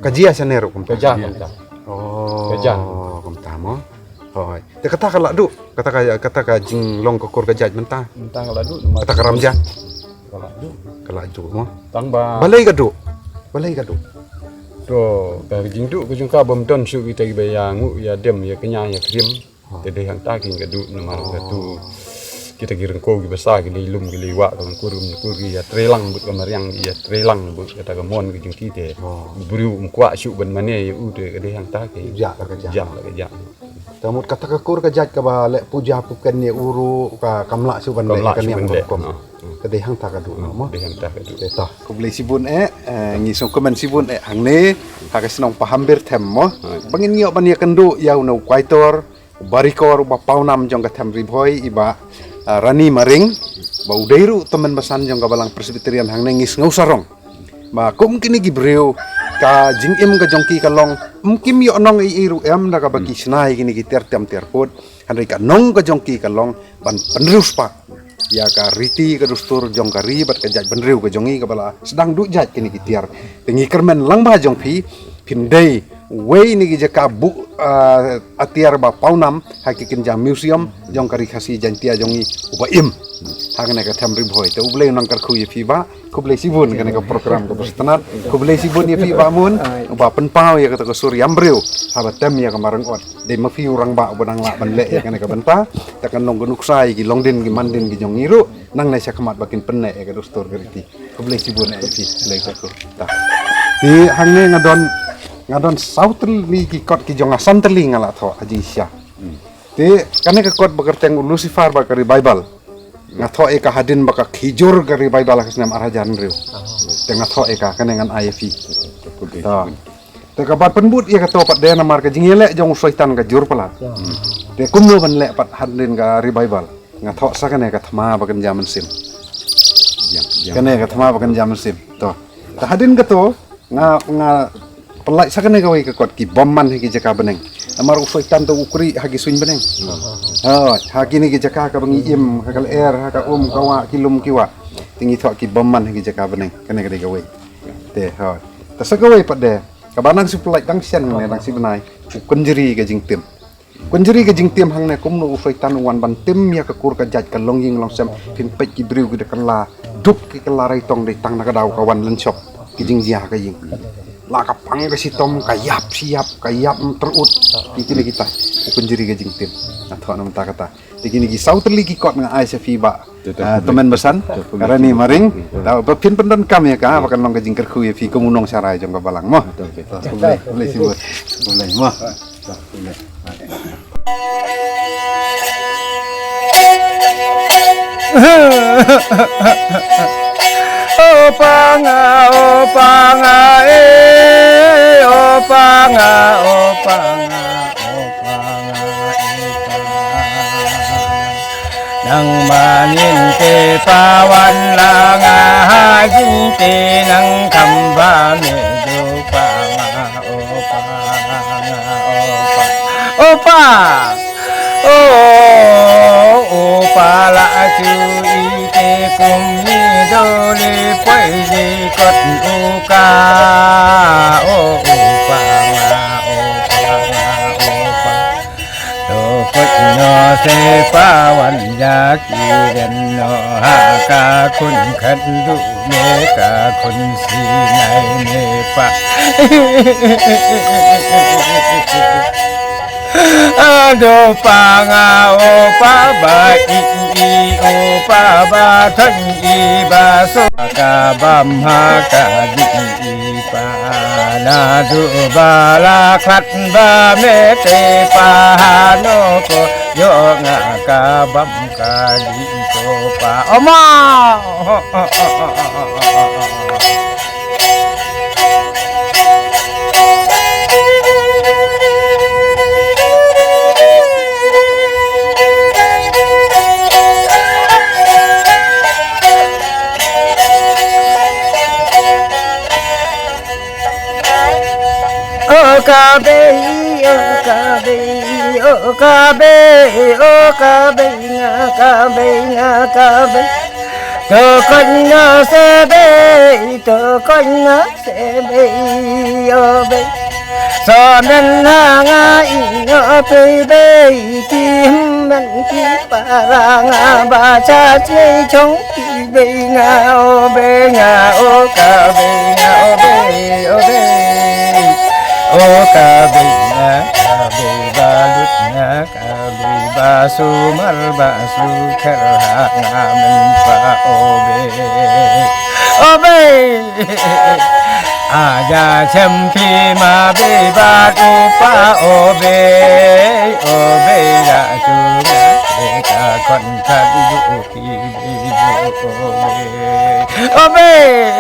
Ka jia shane ruh kumta. Ka jia kumta. Oh, ka jia kumta mo. Hooid. Te kata ka la duh, kata ka, kata ka jinglong ka kur ka jait mynta. Mynta ka la duh. Kata ka ram jia. Ka la duh. Ka la duh mo. Tang ba balei ka duh? Balei ka duh? To, ka jingduh ka jong ka bym don shuh kita kiba ïa nguh ïa dem ïa kñia ïa khrim. Te dei hangta ki ka duh namar katu kita ki ryngkew kiba sa ki lei lum ki lei wah ka longkur ka mynykur ki ïa trei lang bad ka mariang ki ïa trei lang bad kata ka mon ka jong ki te. U briew um kwah shuh ban mane ïa u te ka dei hangta ki. Ïa ka jia. Ïa ka jia. Te mut kata ka kur ka jait kaba leh puja puken ïa u ruh ka, kam lah shuh ban leh ka niam ka rukom. Ka dei hangta ka duh mo. Dei hangta ka duh. Te to. Khublei shibun eh, eh, ngi sngewkmen shibun eh hangne ha ka shnong Pahamber them mo. Ba ngin ïoh ban ïakynduh ïa u na u kaitor, u barikor, uba pawnam jong ka them Ri Bhoi, i Bah, ah, Rani Maring, ba u dei ruh tymmen basan jong ka Balang Presbyterian hangne, ngi sngew sarong ba kum kine ki briew ka jingim ka jong ki ka long, ym kim ïoh nong ei ei ruh em da kaba ki shna ïa kine ki tiar tem tiar pud, hynrei ka nong ka jong ki ka long ban pynriewspah ïa ka riti ka dustur jong ka ri bad ka jaitbynriew ka jong ngi kaba la sdang duh jait kine ki tiar. Te ngi kyrmen lang ba jong phi, phin dei wei na ki jaka buh, ah, atiar ba pawnam ha ki kynja museum jong ka Ri Khasi Jaintia jong ngi uba im ha kane ka them Ri Bhoi. Te U Blei un nang kyrkhu ïa phi Bah. Khublei shibun kane ka program kaba sngewtynnat. Khublei shibun ïa phi Bah Mun uba pynpaw ïa kata ka sur ïam briew haba tem ïa ka Maryngkot. Dei ma phi u rangbah uba dang lah ban leh ïa kane ka bynta. Te kan long ka nuksa ïa ki longdien ki mandien ki jong ngi ruh nangne shakhmat ba kin pynneh ïa ka dustur ka riti. Khublei shibun ïa phi. Khublei shibun. Te hangne nga don, nga don saw tylli ki kot ki jong nga, san tylli nga la thoh ha jingshisha. Te kane ka kot ba kyrteng u Lucifer bad ka Revival, nga thoh ïa ka hadien ba ka khijur ka Revival ha ka snem ar hajar hynriew. Te nga thoh ïa ka, kane ngan ai ïa phi. Te kaba pynbud ïa kato pat dei namar ka jingïaleh jong u Soitan ka jur palat. Te kumno ban leh pat hadien ka Revival. Nga thoh sa kane ka thma ba kynja mynsiem. Kane ka thma ba kynja mynsiem. To. Te hadien kato nga, nga pynlait sa kane kawei ka kot, ki bymman ha ki jaka bneng. Namar u Soitan te u kri ha ki suiñ bneng. Hooid, ha kine ki jaka kaba ngi im, ha ka lyer, ha ka um ka wah, ki lum ki wah. Te ngi thoh ki bymman ha ki jaka bneng. Kane ka dei kawei. Te hooid. Te sa kawei pat de kaba nang shu pynlait dang shen ne dang shi bnai, u kynjri ka jingtim. Kynjri ka jingtim hangne kumno u Soitan u wan ban tim ïa ka kur ka jait, ka longïing longsem. Phin peit ki briew ki da kylla, duk ki kylla raitong dei tang na ka daw ka wan lynshop ki jingjia ha ka ïing. La ka pang ka shitom, ka ïap shi ïap, ka ïap mtrut. Ki kine kita u kynjri ka jingtim. Nga thoh na mynta kata. Te kine ki saw tylli ki kot nga ai sha phi Bah. Ah, Tymmen Basan, Rani Maring. Ta ba phin pyndonkam ïa ka ba kan long ka jingkyrkhu ïa phi kum u nongsharai jong ka balang mo. Khublei, khublei shibun. Khublei mo. O pa nga, o pa nga, eh, o pa nga, o pa nga, o pa nga, eh, pa. Nang manin te pawan langa hajin te nang kamba me do panga opa, opa, opa. O, opa la chu ite kum ni doli poi di kot uka. O, opa nga, opa nga, opa. To kut no se pawan ja kiren no ha ka khun khat du me ka khun sinai me pa. Ado pa nga o pa ba i i o pa ba thon i ba so ka bam ha ka di i pa. Na du ba la khat ba me te pa ha no ko yo nga ka bam ka di ko pa. Oma. O ka bei, o ka bei, o ka bei, o ka bei, nga ka bei, nga ka bei. To kon nga se bei, to kon nga se bei, o bei. So men ha nga i nga pei bei, ki men ki para nga ba cha chei chong. Bei nga o, bei nga o, ka bei nga o, bei o bei. O ka bei nga, ka bei ba lut nga, ka bei ba sumar ba sukher ha nga men pa o bei. O bei. Aja chem phi ma bei ba tu pa o bei. O bei da tu nga, ka kon ka du ki bei. Amen.